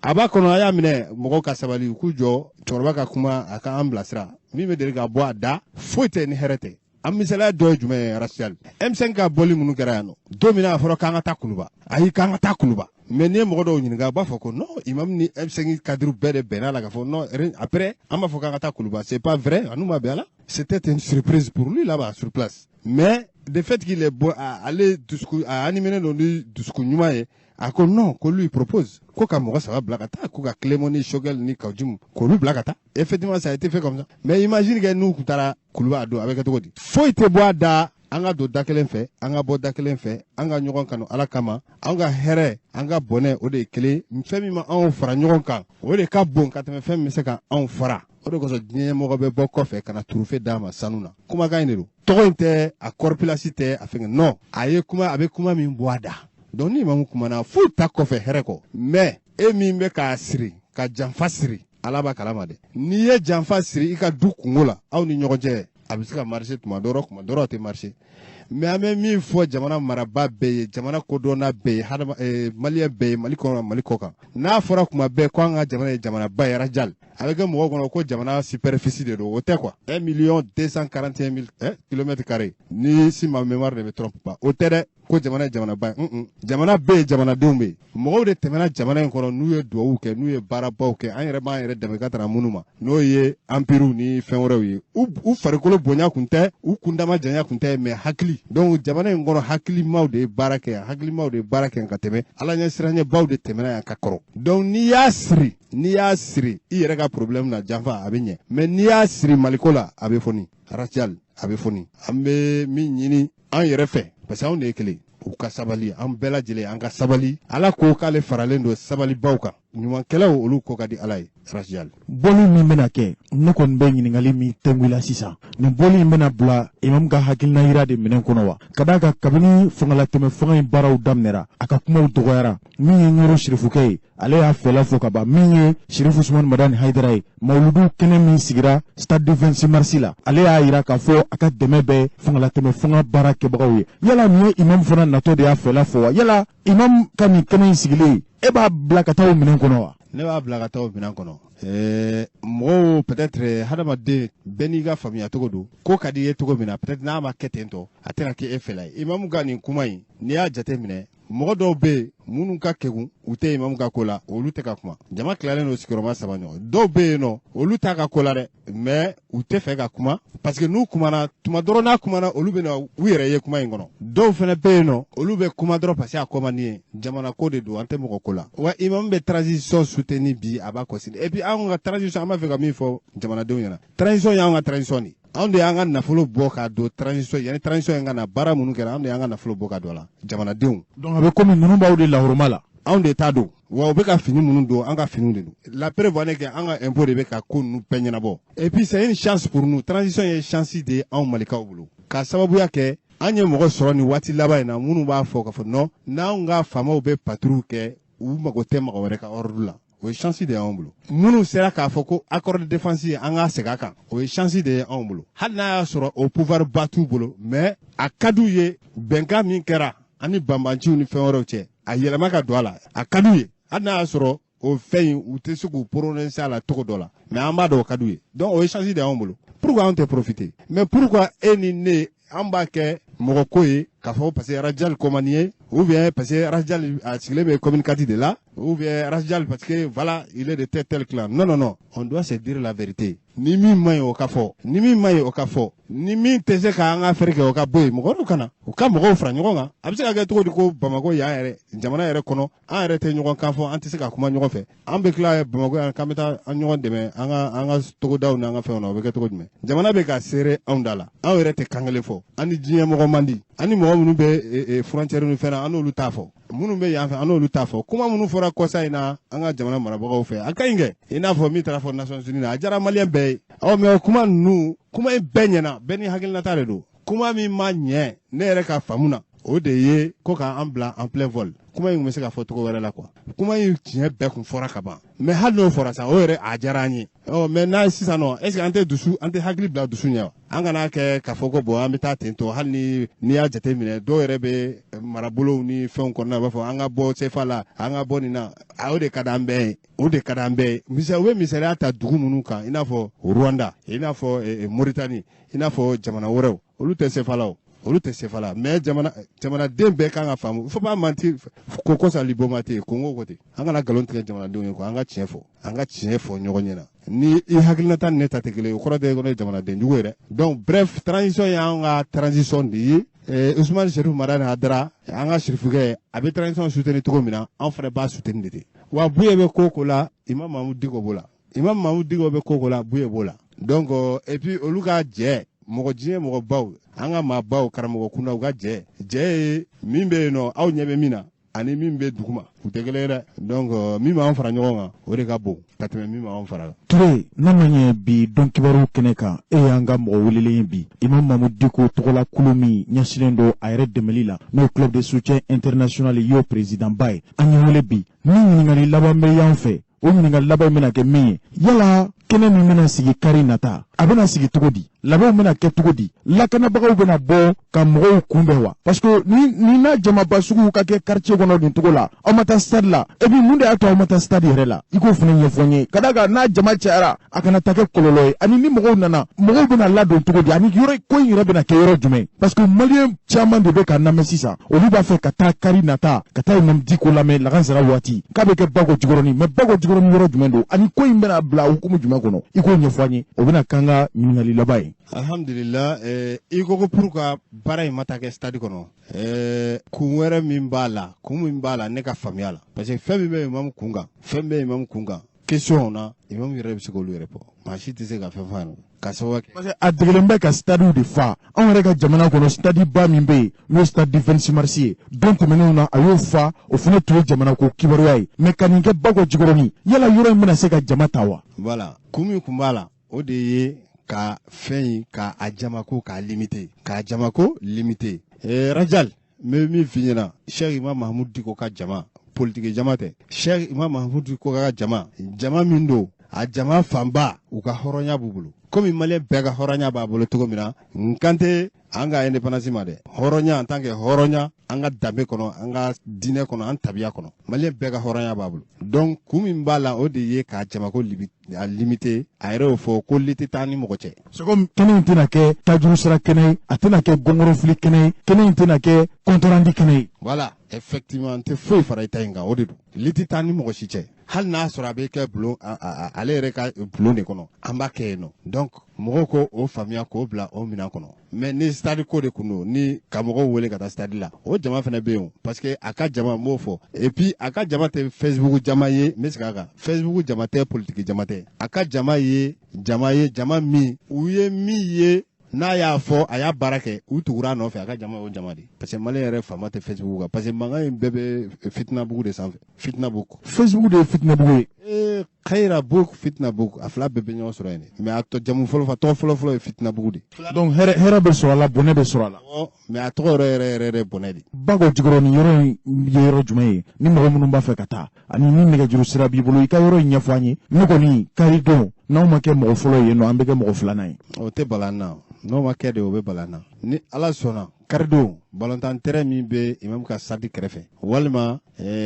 a b'a kɔnɔ, a y'a minɛ, mɔgɔw ka sabali, u k'u jɔ cɛkɔrɔba ka kuma, a ka an bilasira. Min bɛ deli ka bɔ a da, foyi tɛ ni hɛrɛ tɛ. An misaliya dɔ ye jumɛn ye? Rasial M5 ka bɔli minnu kɛra yan nɔ, don min na a fɔra k'an ka taa Kuluba, ayi, k'an ka taa Kuluba, mais n'i ye mɔgɔ dɔw ɲininka, u b'a fɔ ko non, imam ni M5 cadre bɛɛ de bɛnna la k'a fɔ non. Après an b'a fɔ k'an ka taa Kuluba, c'est pas vrai, a n'u ma bɛn a la. C'était une surprise pour lui là-bas sur place, mais de fait qu'il est bon, ale dusukun a animé don ni dusukun ɲuman ye, a ko non, ko lui propose ko ka mɔgɔ saba bila ka taa, ko ka Clément ni Choguel ni Kaou Djim k'olu bila ka taa. Effectivement, ça a été fait comme ça. Mais imagine que n'u tun taara Kuluba a don, a bɛ kɛ cogo di? Foyi tɛ bɔ a da. An ka don da kelen fɛ, an ka bɔ da kelen fɛ, an ka ɲɔgɔn kanu Ala kama, an ka hɛrɛ, an ka bɔnɛ, o de ye kelen. Fɛn min ma anw fara ɲɔgɔn kan, o de ka bon ka tɛmɛ fɛn min bɛ se ka anw fara. O de kosɔn diɲɛ mɔgɔ bɛ bɔ kɔfɛ ka na turufe d'a ma sanu na. Kumakan in de don, tɔgɔ in tɛ, a corpulence tɛ, a fɛngɛ non, a ye kuma, a bɛ kuma min bɔ a da. Donc ni imamu kumana, foyi ta kɔfɛ hɛrɛ kɔ. Mais e min bɛ k'a siri ka janfa siri, Ala b'a kalama dɛ. N'i ye janfa siri i ka du kungo la, aw ni ɲɔgɔn cɛ, a bɛ se ka marcher tuma dɔ, tuma dɔ a tɛ marcher. Mais an bɛ min fɔ jamana marabaa bɛɛ ye, jamana kodɔnna bɛɛ ye, hadama maliyɛn bɛɛ ye, Mali kɔnɔ, Mali kɔ kan, n'a fɔra kuma bɛɛ ko an ka jamana ye jamanaba ye, Rajal, a bɛ kɛ mɔgɔw kɔnɔ ko jamana superficie de don. O tɛ quoi, 1 241 000 kilomètres carrés, ni si ma mémoire ne me trompe pas. O tɛ dɛ, ko jamana ye jamanaba ye. Jamana bɛ yen, jamanadenw bɛ yen, mɔgɔw de tɛmɛna jamana in kɔnɔ, n'u ye duwawu kɛ, n'u ye baarabaw kɛ, an yɛrɛ b'an yɛrɛ dɛmɛ ka tɛmɛ minnu ma, n'o ye empire ni fɛn wɛrɛw ye. U farikolo bonya kun tɛ, u kundama janya kun tɛ, mais hakili. Donc jamana in kɔnɔ, hakilimaw de ye baara kɛ yan, hakilimaw de ye baara kɛ ka tɛmɛ, Ala ɲɛsiranɲɛbaw de tɛmɛna yan ka kɔrɔ. Donc n'i y'a siri i yɛrɛ ka problème na, janfa, a bɛ ɲɛ. Mais n'i y'a siri Maliko la, a bɛ fɔni, Rachel, a bɛ fɔni. An bɛ min ɲini an yɛrɛ fɛ, parce que anw de ye kelen, u ka sabali, an bɛɛ lajɛlen an ka sabali. Ala ko k'ale faralen don sabalibaw kan, ɲumankɛlaw, olu ko ka di Ala ye, Rachel. Bɔli min bɛna kɛ, ne kɔni bɛ ɲininkali min tɛnku i la sisan, nin bɔli in bɛna bila imam ka hakilina yira de minɛn kɔnɔ wa? Ka d'a kan, kabini fangalatɛmɛ fanga in baaraw daminɛra, a ka kumaw dɔgɔyara. Min ye Ɲɔrɔ sirifukɛ ye, ale y'a fɛla fɔ ka ban. Min ye Sirifu Usumani Madani Hayidara ye, mawuludu kɛnɛ min sigira stade du 26 mars la, ale y'a yira k'a fɔ a ka dɛmɛ bɛ fangalatɛmɛ fanga baara kɛbagaw ye. Yala nin ye imam fana natɔ de y'a fɛla fɔ wa? Yala imam ka nin kɛnɛ in sigilen, e b'a bila ka taa o minɛn kɔnɔ wa? Ne b'a bila ka taa o minɛn kɔnɔ. Mɔgɔw, peut-être hadamaden bɛɛ n'i ka faamuya cogo don. Ko ka di i ye cogo min na, peut-être n'a ma kɛ ten tɔ, a tɛna kɛ e fɛla ye. Imamu ka nin kuma in, n'i y'a jate minɛ, mɔgɔ dɔw bɛ yen minnu ka kegun, u tɛ imamu ka ko la, olu tɛ ka kuma. Jama tilalen don sigiyɔrɔma saba ɲɔgɔn. Dɔw bɛ yen nɔ, olu t'a ka ko la dɛ, mais u tɛ fɛ ka kuma, parce que n'u kumana tuma dɔrɔn, n'a kumana, olu bɛ na u yɛrɛ ye kuma in kɔnɔ. Dɔw fana bɛ yen nɔ, olu bɛ kuma dɔrɔn parce que a ko man di ye. Jamana ko de don, an tɛ mɔgɔ ko la wa. Imamu bɛ transition soutenir bi, a b'a kɔsigi. Et puis anw ka transition, an b'a fɛ ka min fɔ jamanadenw ɲɛna, transition y'anw ka transition de ye. Anw de y'an ka nafolo bɔ k'a don transition. Yanni transition in ka na, baara minnu kɛra, anw de y'an ka nafolo bɔ ka don a la, jamanadenw. Donc a bɛ komi ninnu b'aw de lahɔrɔma la. Anw de t'a don wa. U bɛ ka fini minnu don, an ka finiw de don. La preuve en est que an ka impôt de bɛ ka ko ninnu bɛɛ ɲɛnabɔ. Et puis c'est une chance pour nous. Transition ye chance de ye anw malikaw bolo, k'a sababuya kɛ an ye mɔgɔ sɔrɔ nin waati laban in na minnu b'a fɔ k'a fɔ non, n'anw ka faamaw bɛ patrouille kɛ, u mago tɛ mɔgɔ wɛrɛ ka ordre la. O ye chance de ye anw bolo. Minnu sera k'a fɔ ko accord de défense ye, an k'a segin a kan, o ye chance de ye anw bolo. Hali n'a y'a sɔrɔ o pouvoir ba t'u bolo, mais a ka d'u ye. Bɛnkan min kɛra an ni banbanciw ni fɛn wɛrɛw cɛ, a yɛlɛma ka don a la, a ka d'u ye. Hali n'a y'a sɔrɔ o fɛn in, u tɛ se k'u prononcer a la cogo dɔ la, mais an b'a dɔn o ka d'u ye. Donc o ye chance de y'anw bolo. Pourquoi anw tɛ profiter? Mais pourquoi e ni ne, an b'a kɛ mɔgɔ ko ye k'a fɔ parce que Rajal komani ye, ou bien parce que Rajal a sigilen bɛ commune 4 de la, ou bien Rajal parce que voilà, il est de tel tel clan? Non, non, non, on doit se dire la vérité. Ni min man ɲi, o ka fɔ. Ni min man ɲi, o ka fɔ. Ni min tɛ se k'an ka affaire kɛ, o ka bɔ yen. Mɔgɔ dɔ kana u ka mɔgɔw fara ɲɔgɔn kan. A bɛ se ka kɛ cogo di ko Bamakɔ yan yɛrɛ, jamana yɛrɛ kɔnɔ, an yɛrɛ tɛ ɲɔgɔn kan fɔ, an tɛ se ka kuma ɲɔgɔn fɛ? An bɛ tila Bamakɔ yan k'an bɛ taa an ɲɔgɔn dɛmɛ an ka togodaw n'an ka fɛnw na, o bɛ kɛ cogo jumɛn? Jamana bɛ ka seere anw da la, anw yɛrɛ tɛ kan kelen fɔ. An ni diɲɛ mɔgɔ man di. An ni mɔgɔ minnu bɛ frontière ni fɛn na, an n'olu t'a fɔ. Minnu bɛ yan fɛ, an n'olu t'a fɔ. Kuma minnu fɔra kɔsa in na an ka jamana marabagaw fɛ, a ka ɲi kɛ. I n'a fɔ min taara fɔ Nations Unies na, a diyara maliyɛn bɛɛ ye. Ɔ mais o kuma ninnu, kuma in bɛɛ ɲɛna, bɛɛ ni hakilinata de don. Kuma min ma ɲɛ ne yɛrɛ ka faamu na, o de ye ko k'an bila en plein vol. Kuma in tun bɛ se ka fɔ cogo wɛrɛ la quoi. Kuma in tiɲɛ bɛɛ kun fɔra ka ban. Mais hali n'o fɔra sa, o yɛrɛ a diyara an ye. Ɔ mais n'a ye sisan nɔ, est ce que an tɛ dusu, an tɛ hakili bila dusu ɲɛ wa? An kana kɛ k'a fɔ ko bon, an bɛ taa ten tɔ. Hali ni n'i y'a jateminɛ, dɔw yɛrɛ bɛ marabolow ni fɛnw kɔnɔna, u b'a fɔ an ka bɔ CFA la, an ka bɔ nin na. A o de ka d'an bɛɛ ye, o de ka d'an bɛɛ ye. Misali, u bɛ misaliya ta dugu minnu kan, i n'a fɔ Rwanda, i n'a fɔ Moritani, i n'a fɔ jamana wɛrɛw, olu tɛ CFA la o, olu tɛ CFA la. Mais jamana jamanaden bɛɛ kan ka faamu, faut pas mentir. Ko ko sali boma tɛ yen, Kongo ko ten. An kana nkalon tigɛ jamanadenw ye quoi. An ka tiɲɛ fɔ, an ka tiɲɛ fɔ ɲɔgɔn ɲɛna. Ni i hakilinata ni ne ta tɛ kelen ye, o kɔrɔ tɛ ko ne ye jamanaden jugu ye dɛ. Donc bref, transition y'an ka transition de ye. Usumani Sherif Madani Hayidara, an ka sirifukɛ, a bɛ transition soutenir cogo min na, an fana b'a soutenir de ten wa. Buye bɛ ko o ko la, Imam Mahamudu Diko b'o la. Imam Mahamudu Diko bɛ ko o ko la, Buye b'o la. Donc et puis olu ka jɛ mɔgɔ, diɲɛ mɔgɔbaw, an ka maabaw, karamɔgɔ kunda, u ka jɛ jɛ ye min bɛ yen nɔ, aw ɲɛ bɛ min na ani min bɛ duguma, u tɛ kelen ye dɛ. Donc min b'an fara ɲɔgɔn kan, o de ka bon ka tɛmɛ min b'an fara kan. Ture, n'a ma ɲɛ bi don kibaru kɛnɛ kan, e y'an ka mɔgɔ welelen ye bi. Imam Mahamudu Diko tɔgɔla kulu min ɲɛsinnen don a yɛrɛ dɛmɛli la, n'o ye Club de soutien international y'o président ba ye, an ye wele bi. Ni ɲininkali laban bɛ y'an fɛ, o ɲininkali laban bɛna kɛ min ye: yala kɛnɛ min bɛna sigi kari nata, a bɛna sigi cogo di? Labɛnw bɛna kɛ cogo di? Lakanabagaw bɛna bɔ ka mɔgɔw kunbɛn wa? Parce que ni n'a jamaba suguw ka kɛ quartier kɔnɔ nin cogo la, aw ma taa stade la. Et puis mun de y'a to aw ma taa stade yɛrɛ la? I k'o fana ɲɛfɔ n ye, ka d'a kan n'a jama cayara, a kana taa kɛ kɔlɔlɔ ye. Ani ni mɔgɔw nana, mɔgɔw bɛna ladon cogo di? Ani yɔrɔ ko in yɛrɛ bɛna kɛ yɔrɔ jumɛn? Parce que maliyɛn caman de bɛ ka lamɛn sisan, olu b'a fɛ ka taa kari nata, ka taa Imam Diko lamɛn lagansara waati, k'a bɛ kɛ Bako Jikɔrɔni. Mais Bako Jikɔrɔni yɔrɔ jumɛn don? Ani ko in bɛna bila hukumu jumɛn kɔnɔ? I k'o ɲɛfɔ an ye, o bɛna k'an ka ɲininkali laban ye. Alhamdulillah. I ko ko pour ka baara in ma taa kɛ stade kɔnɔ, kun wɛrɛ min b'a la, kun min b'a la, ne ka faamuya la, parce que fɛn min bɛ imam kun kan, fɛn bɛ imam kun kan question na, imam yɛrɛ bɛ se k'olu yɛrɛ fɔ, maa si tɛ se ka fɛn fɔ a ɲɛna ka sababu kɛ. Parce que a degelen bɛ ka stade de fa. Anw yɛrɛ ka jamana kɔnɔ, stade ba min bɛ yen, n'o ye stade du 26 mars ye, don tɛmɛnenw na a y'o fa, o fana tun ye jamana ko kibaruya ye. Mais ka nin kɛ Bako Jikɔrɔni, yala yɔrɔ in bɛna se ka jama ta wa? Voilà, kun min kun b'a la, o de ye ka fɛn in ka a jamako k'a limiter, k'a jamako limiter. Rajal, n bɛ min f'i ɲɛna, Cheikh Imam Mahamudu Diko ka jama Politiki jama tɛ. Cheikh Imam Mahmoud Dicko ka jama, jama min don, a jama fanba u ka hɔrɔnya b'u bolo, komi maliyɛn bɛɛ ka hɔrɔnya b'a bolo cogo min na. N kan tɛ an ka indépendance ma dɛ, hɔrɔnya en tant que hɔrɔnya, an ka danbe kɔnɔ, an ka diinɛ kɔnɔ, an tabiya kɔnɔ, maliyɛn bɛɛ ka hɔrɔnya b'a bolo. Donc kun min b'a la, o de ye k'a jamako a limité. A yɛrɛ y'o fɔ ko lutte t'an ni mɔgɔ cɛ. C'est comme kɛnɛ in tɛna kɛ tajuru sira kɛnɛ ye, a tɛna kɛ gɔngɔrɔfili kɛnɛ ye, kɛnɛ in tɛna kɛ compte rendu kɛnɛ ye. Voilà, effectivement, n tɛ foyi fara i ta in kan. O de don, lutte t'an ni mɔgɔ si cɛ. Hali n'a sɔrɔ a bɛ kɛ bulon, ale yɛrɛ ka bulon de kɔnɔ, an b'a kɛ yen nɔ. Donc mɔgɔw ko o faamuya k'o bila o minɛn kɔnɔ. Mais ni stade ko de kun don, ni ka mɔgɔw wele ka taa stade la, o jama fana bɛ yen, parce que a ka jama, n b'o fɔ. Et puis a ka jama tɛ Facebook jama ye, n bɛ segin a kan, Facebook jama tɛ, politique jama tɛ. A ka jama ye jama ye, jama min u ye min ye n'a y'a fɔ, a y'a baara kɛ, u tugura a nɔfɛ. A ka jama y'o jama de, parce que maliyɛn yɛrɛ faama tɛ Facebook kan, parce que mankan in bɛɛ bɛ fitinabugu de sanfɛ, fitinabugu. Facebook de ye fitinabugu ye. Ee, Khayrabouk, fitinabugu, a fila bɛɛ bɛ ɲɔgɔn sɔrɔ yen de. Mais a tɔ jamu fɔlɔ, fa tɔgɔ fɔlɔ fɔlɔ ye fitinabugu de. Donc hɛrɛ, hɛrɛ bɛ sɔrɔ a la, bɔnɛ bɛ sɔrɔ a la. Mais a tɔgɔ yɛrɛ yɛrɛ yɛrɛ yɛrɛ, bɔnɛ de. Bago Jikɔrɔni yɔrɔ in ye yɔrɔ jumɛn ye? Ni mɔgɔ minnu b'a fɛ ka taa, ani ni nɛgɛjuru sira b'i bolo, i ka yɔrɔ in ɲɛfɔ an ye. Ne kɔni, kari don, n'anw ma kɛ mɔgɔ fɔlɔ ye nɔ, an bɛ kɛ mɔgɔ filanan ye. O tɛ bala an na. N'o ma kɛ de, o bɛ bala an na. Ni Ala sɔnna, karidon, balontan terrain min bɛ imam ka stade kɛrɛfɛ, walima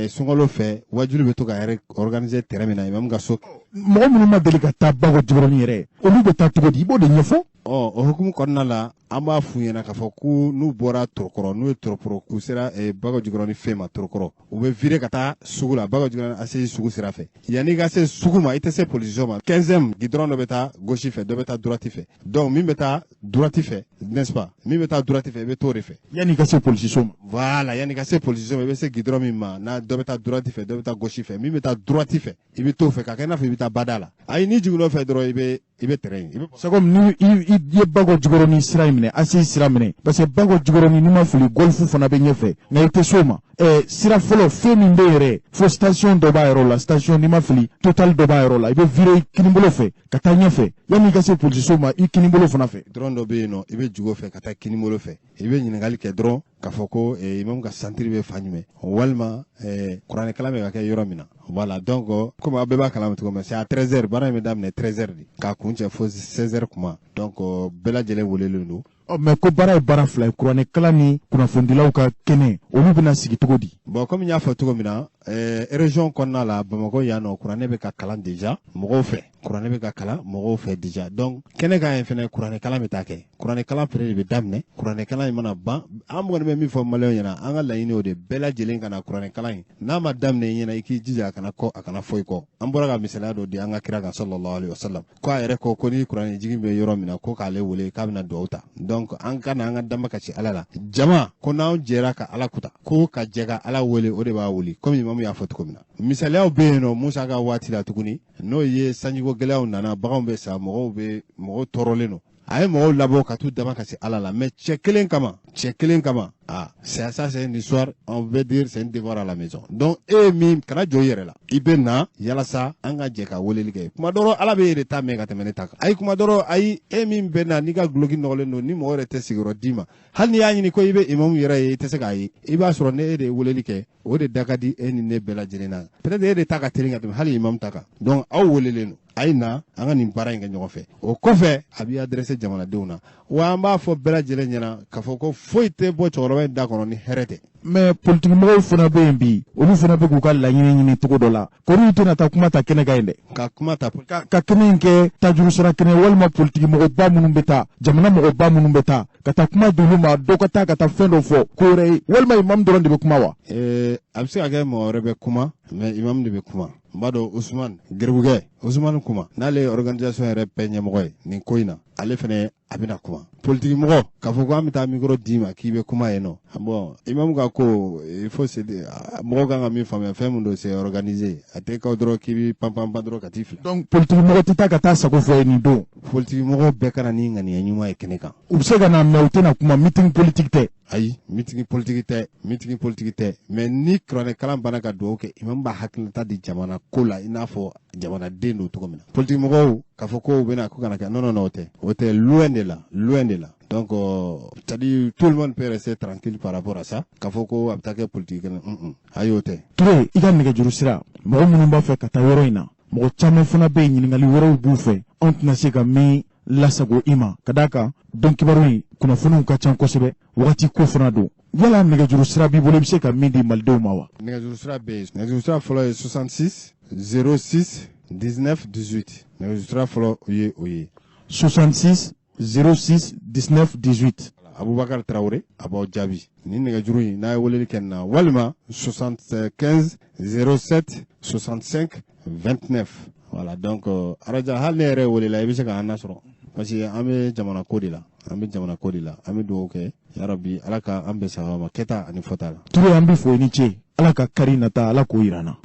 sunkalo fɛ, wajulu bɛ to ka yɛrɛ organiser terrain min na, imam ka so. Mɔgɔ minnu ma deli ka taa Bago Jikɔrɔni yɛrɛ, olu bɛ taa cogo di? I b'o de ɲɛfɔ. Ɔ, o hukumu kɔnɔna la, an b'a f'u ɲɛna k'a fɔ ko n'u bɔra Torokɔrɔ, n'u ye Torokɔrɔ, k'u sera Bago Jikɔrɔni fɛn ma Torokɔrɔ, u bɛ virer ka taa sugu la, Bago Jikɔrɔni ACI sugu sira fɛ. Yanni i ka se sugu ma, i tɛ se polisiso ma, 15e goudron dɔ bɛ taa gauche fɛ, dɔ bɛ taa droite fɛ. Donc min bɛ taa droite fɛ, n'est-ce pas, min bɛ taa droite fɛ, i bɛ t'o de fɛ. Yanni i ka se polisiso ma. Voilà, yanni i ka se polisiso ma, i bɛ se goudron min ma, n'a dɔ bɛ taa droite fɛ, dɔ bɛ taa gauche fɛ, min bɛ taa droite fɛ, i bɛ t'o fɛ, ka kɛ i n'a fɔ i bɛ taa bada la. Ayi, n'i jiginn'o fɛ dɔrɔn, i bɛ terrain ye. C'est comme ni i ye Bago Jikɔrɔni sira in minɛ, ACI sira minɛ, parce que Bago Jikɔrɔni, n'i ma fili, golf fana bɛ ɲɛfɛ, nka i tɛ s'o ma. Sira fɔlɔ, fɛn min bɛ yɛrɛ fo station dɔ b'a yɔrɔ la, station, n'i ma fili, Total dɔ b'a yɔrɔ la, i bɛ virer kinibolo fɛ ka taa ɲɛfɛ, yanni i ka se polisiso ma, i kinibolo fana fɛ. Dɔrɔn dɔ bɛ yen nɔ, i bɛ jigin o fɛ ka taa kinibolo fɛ, i bɛ ɲininkali kɛ dɔrɔn k'a fɔ ko imam ka centre bɛ fan jumɛn, walima kuranɛkalan bɛ ka kɛ yɔrɔ min na. Voilà, donc komi aw bɛɛ b'a kalama cogo min, c'est à 13 heures, baara in bɛ daminɛ 13 heures de k'a kun cɛ fo 16 heures kuma. Donc bɛɛ lajɛlen welelen don. Ɔ, mais ko baara ye baara fila ye, kuranɛkalan ni kunnafonidilaw ka kɛnɛ, olu bɛna sigi cogo di? Bon, komi n y'a fɔ cogo min na, région kɔnɔna la, Bamakɔ yan nɔ, kuranɛ bɛ ka kalan déjà mɔgɔw fɛ, kuranɛ bɛ ka kalan mɔgɔw fɛ déjà. Donc kɛnɛ kan yen fɛnɛ, kuranɛkalan bɛ taa kɛ. Kuranɛkalan fɛnɛ de bɛ daminɛ. Kuranɛkalan in mana ban, an kɔni bɛ min fɔ maliyɛnw ɲɛna, an ka laɲini o de, bɛɛ lajɛlen ka na kuranɛkalan in. N'a ma daminɛ i ɲɛna, i k'i jija a kana kɔ, a kana fɔ i kɔ. An bɔra ka misaliya dɔ di an ka kira kan, sallallahu alaihi wasallam, ko a yɛrɛ ko ko ni kuranɛ jigin bɛ yɔrɔ min na, ko k'ale wele k'a bɛna dugawu ta. Donc an ka na an ka dama kasi Ala la. Jama ko n'anw jɛra ka Ala kuta, ko ka jɛ ka Ala wele, o de b'a wuli, komi imamu y'a fɔ cogo min na. Misaliyaw bɛ yen nɔ. Musa ka waati la tuguni, n'o ye sanjiko gɛlɛyaw nana, baganw bɛ sa, mɔgɔw bɛ, mɔgɔw tɔɔrɔlen don, a ye mɔgɔw labɔ ka t'u dama kasi Ala la, mais cɛ kelen kama, cɛ kelen kama. Ah, c'est ça, c'est une histoire, on veut dire c'est un devoir à la maison. Donc e min kana jɔ i yɛrɛ la, i bɛ na yalasa an ka jɛ ka weleli kɛ. Kuma dɔ, Ala bɛ e de ta mɛn ka tɛmɛ ne ta kan. Ayi, kuma dɔ, ayi, e min bɛ na n'i ka guloki nɔgɔlen don, ni mɔgɔ yɛrɛ tɛ sigiyɔrɔ d'i ma, hali n'i y'a ɲini ko i bɛ imamu yɛrɛ ye, i tɛ se k'a ye. I b'a sɔrɔ ne e de ye weleli kɛ, o de da ka di e ni ne bɛɛ lajɛlen na. Peut-être e de ta ka teli ka tɛmɛ hali imamu ta kan. Donc aw welelen don, a ye na an ka nin baara in kɛ ɲɔgɔn fɛ. O kɔfɛ, a b'i adressé jamanadenw na. Wa an b'a fɔ bɛɛ lajɛlen ɲɛna k'a fɔ ko foyi tɛ bɔ cɛkɔrɔba in da kɔnɔ ni hɛrɛ tɛ. Mais politikimɔgɔw fana bɛ yen bi, olu fana bɛ k'u ka laɲini ɲini cogo dɔ la. Kɔriw tɛna taa kuma ta kɛnɛ kan yen dɛ. Ka kuma ta. Ka kɛnɛ in kɛ tajuru sara kɛnɛ, walima politikimɔgɔba minnu bɛ taa, jamana mɔgɔba minnu bɛ taa, ka taa kuma d'olu ma, dɔ ka taa ka taa fɛn dɔ fɔ ko wɛrɛ ye, walima imam dɔrɔn de bɛ kuma wa? A bɛ se ka kɛ mɔgɔ wɛrɛ bɛ kuma, mais imam de bɛ kuma. N b'a dɔn Usumani Geribukɛ, Usumani kuma, n'ale ye organisation yɛrɛ bɛɛ ɲɛmɔgɔ ye nin ko in na, ale fɛnɛ a bɛna kuma. Politiki mɔgɔ k'a fɔ ko an bɛ taa micro d'i ma k'i bɛ kuma yen nɔ, bon, imam ka ko, il faut se, mɔgɔw kan ka min faamuya, fɛn min don, c'est organisé. A tɛ k'aw dɔrɔn k'i bɛ pan pan pan dɔrɔn ka t'i fili. Donc politiki mɔgɔ tɛ taa ka taa sago fɔ ye nin don. Politiki mɔgɔw bɛɛ ka na ni ŋaniya ɲuman ye kɛnɛ kan. U bɛ se ka na, mais u tɛna kuma, meeting politique tɛ. Ayi, meeting politique tɛ, meeting politique tɛ. Mais ni kuranɛkalan banna ka dugawu kɛ, imam b'a hakilinata di jamana ko la, i n'a fɔ jamanaden don cogo min na. Politique mɔgɔw k'a fɔ ko u bɛna ko kana kɛ, non non non, o tɛ, o tɛ, loin de là, loin de là. Donc c'est-à-dire tout le monde peut rester tranquille par rapport à ça, k'a fɔ ko a bɛ taa kɛ politique kɛnɛ, ayi, o tɛ. Ture, i ka nɛgɛjuru sira, mɔgɔ minnu b'a fɛ ka taa yɔrɔ in na, mɔgɔ caman fana bɛ yen, ɲininkali wɛrɛw b'u fɛ, anw tɛna se ka min lasago i ma, ka d'a kan dɔn kibaru in kunnafoniw ka ca kosɛbɛ, wagati ko fana don. Yala nɛgɛjuru sira b'i bolo, i bɛ se ka min di malidenw ma wa? Nɛgɛjuru sira bɛ yen. Nɛgɛjuru sira fɔlɔ ye 66 06 19 18. Nɛgɛjuru sira fɔlɔ ye o ye. 66 06 19 18. Abubakar Traoré a b'aw jaabi ni nɛgɛjuru in n'a ye weleli kɛ nin na, walima 75 07 65 29. Voilà, donc araja, hali ne yɛrɛ welela, i bɛ se k'an nasɔrɔ, parce que an bɛ jamana ko de la, an bɛ jamana ko de la. An bɛ dugawu kɛ, yarabi, Ala ka an bɛn sababa ma kɛta ani fɔta la. Ture, an bɛ fo, i ni ce. Ala ka kari nata, Ala k'o yira an na.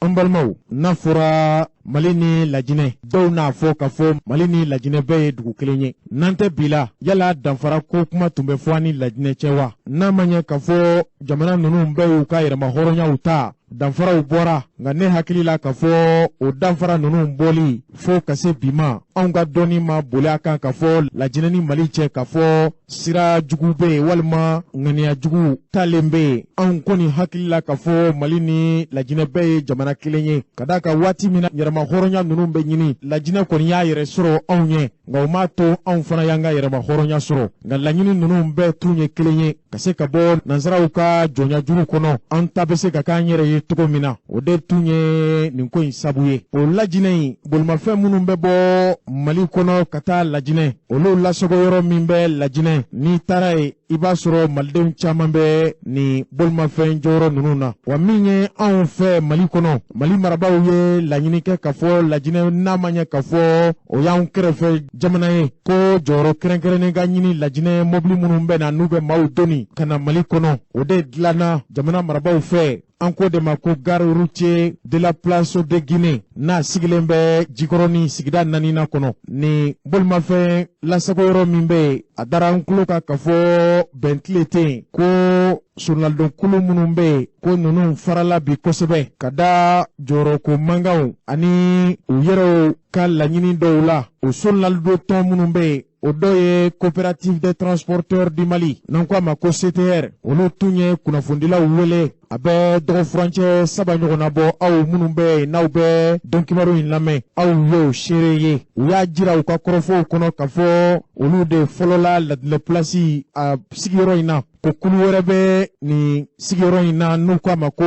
An balimaw, n'a fɔra Mali ni Lajinɛ, dɔw n'a fɔ k'a fɔ Mali ni Lajinɛ bɛɛ ye dugu kelen ye. N'an tɛ bi la, yala danfara ko kuma tun bɛ fɔ an ni Lajinɛ cɛ wa? N'a ma ɲɛ k'a fɔ jamana ninnu bɛɛ y'u ka yɛrɛma hɔrɔnyaw ta, danfaraw bɔra. Nka ne hakili la k'a fɔ o danfara ninnu bɔli fo ka se bi ma, anw ka dɔnni ma boli a kan k'a fɔ Lajinɛ ni Mali cɛ, k'a fɔ sira jugu bɛ yen walima ŋaniya jugu talen bɛ yen. Anw kɔni hakili la k'a fɔ Mali ni Lajinɛ bɛɛ ye jamana kelen ye, ka d'a kan waati min na yɛrɛma hɔrɔnya ninnu bɛ ɲini, Lajinɛ kɔni y'a yɛrɛ sɔrɔ anw ɲɛ, nka o m'a to anw fana y'an ka yɛrɛma hɔrɔnya sɔrɔ. Nka laɲini ninnu bɛɛ tun ye kelen ye, ka se ka bɔ nansaraw ka jɔnya juru kɔnɔ, an ta bɛ se ka k'an yɛrɛ ye cogo min na. O de tun ye nin ko in sabu ye. O Lajinɛ in, bolimafɛn minnu bɛ bɔ Mali kɔnɔ ka taa Lajinɛ, olu lasago yɔrɔ min bɛ Lajinɛ, n'i taara yen, i b'a sɔrɔ malidenw caman bɛ nin bolimafɛn jɔyɔrɔ ninnu na. Wa min ye anw fɛ Mali kɔnɔ, Mali marabaaw ye laɲini kɛ k'a fɔ Lajinɛ, n'a ma ɲɛ k'a fɔ o y'anw kɛrɛfɛ jamana ye, ko jɔyɔrɔ kɛrɛnkɛrɛnnen ka ɲini Lajinɛ mɔbili minnu bɛ na n'u bɛ maaw doni ka na Mali kɔnɔ. O de dilanna jamana marabaaw fɛ, an ko de ma ko gare routier de la place de Guinée, n'a sigilen bɛ Jikɔrɔni sigida naaninan kɔnɔ. Nin bolimafɛn lasago yɔrɔ min bɛ yen, a dara n tulo kan k'a fɔ bɛn tile tɛ yen, ko soronalidon minnu bɛ yen, ko ninnu farala bi kosɛbɛ, ka da jɔyɔrɔko mankanw ani u yɛrɛw ka laɲini dɔw la. O soronalidon tɔn minnu bɛ yen, o dɔ ye Coopérative des transporteurs du Mali, n'an ko a ma ko CTR. Olu tun ye kunnafonidilaw wele a bɛ dɔgɔ furancɛ 3 ɲɔgɔnna bɔ. Aw minnu bɛ yen n'aw bɛ don kibaru in lamɛn, aw y'o seere ye. U y'a jira u ka kɔrɔfɔw kɔnɔ k'a fɔ olu de fɔlɔla Ladinɛ Place a sigiyɔrɔ in na, ko kulu wɛrɛ bɛ nin sigiyɔrɔ in na n'u k'a ma ko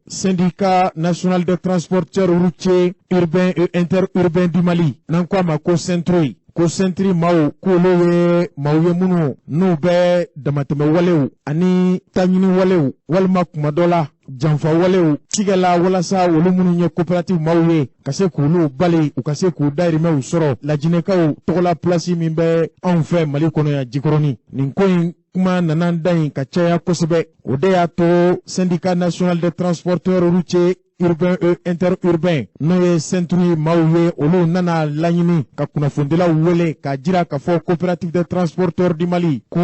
Syndicat national des transporteurs routiers urbains et interurbains du Mali, n'an ko a ma ko SYNTRUI. Ko SYNTRUI maaw, k'olu ye maaw ye minnu n'u bɛ damatɛmɛ walew ani taɲini walew, walima kuma dɔ la janfa walew tigɛ la, walasa olu minnu ye coopérative maaw ye, ka se k'olu bali u ka se k'u dayirimɛw sɔrɔ lajinɛkaw tɔgɔla place min bɛ anw fɛ Mali kɔnɔ yan Jikɔrɔni. Nin ko in kuma nana da in ka caya kosɛbɛ. O de y'a to Syndicat national des transporteurs routiers urbain et interurbain, n'o ye SYNTRUI maaw ye, olu nana laɲini ka kunnafonidilaw wele k'a jira k'a fɔ Coopérative des transporteurs du Mali, ko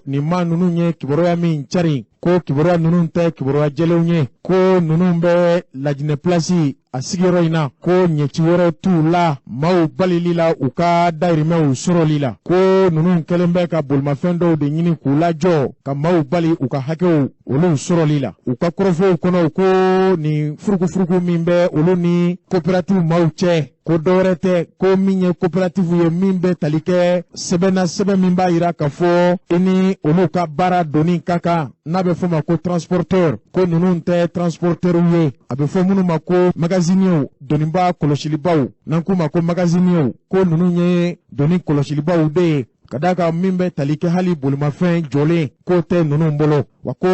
nin maa ninnu ye kibaruya min cari, ko kibaruya ninnu tɛ kibaruya jɛlenw ye, ko ninnu bɛ Lajinɛ Place a sigiyɔrɔ in na, ko ɲɛci wɛrɛ t'u la maaw balili la u ka dayirimɛw sɔrɔli la, ko ninnu kɛlen bɛ ka bolimafɛn dɔw de ɲini k'u lajɔ ka maaw bali u ka hakɛw olu sɔrɔli la. U ka kɔrɔfɔw kɔnɔ, ko nin furukufuruku min bɛ olu ni coopérative maaw cɛ, ko dɔwɛrɛ tɛ, ko min ye coopérative ye min bɛ tali kɛ sɛbɛn na, sɛbɛn min b'a jira k'a fɔ i ni olu ka baara doni ka kan, n'a bɛ fɔ ma ko transporteur, ko ninnu tɛ transporteur ye. A bɛ fɔ minnu ma ko magasiniers, doniba kɔlɔsilibaw, n'an k'u ma ko magasiniers, ko ninnu ye doni kɔlɔsilibaw de ye, ka d'a kan min bɛ tali kɛ hali bolimafɛn jɔlen k'o tɛ ninnu bolo. Wa ko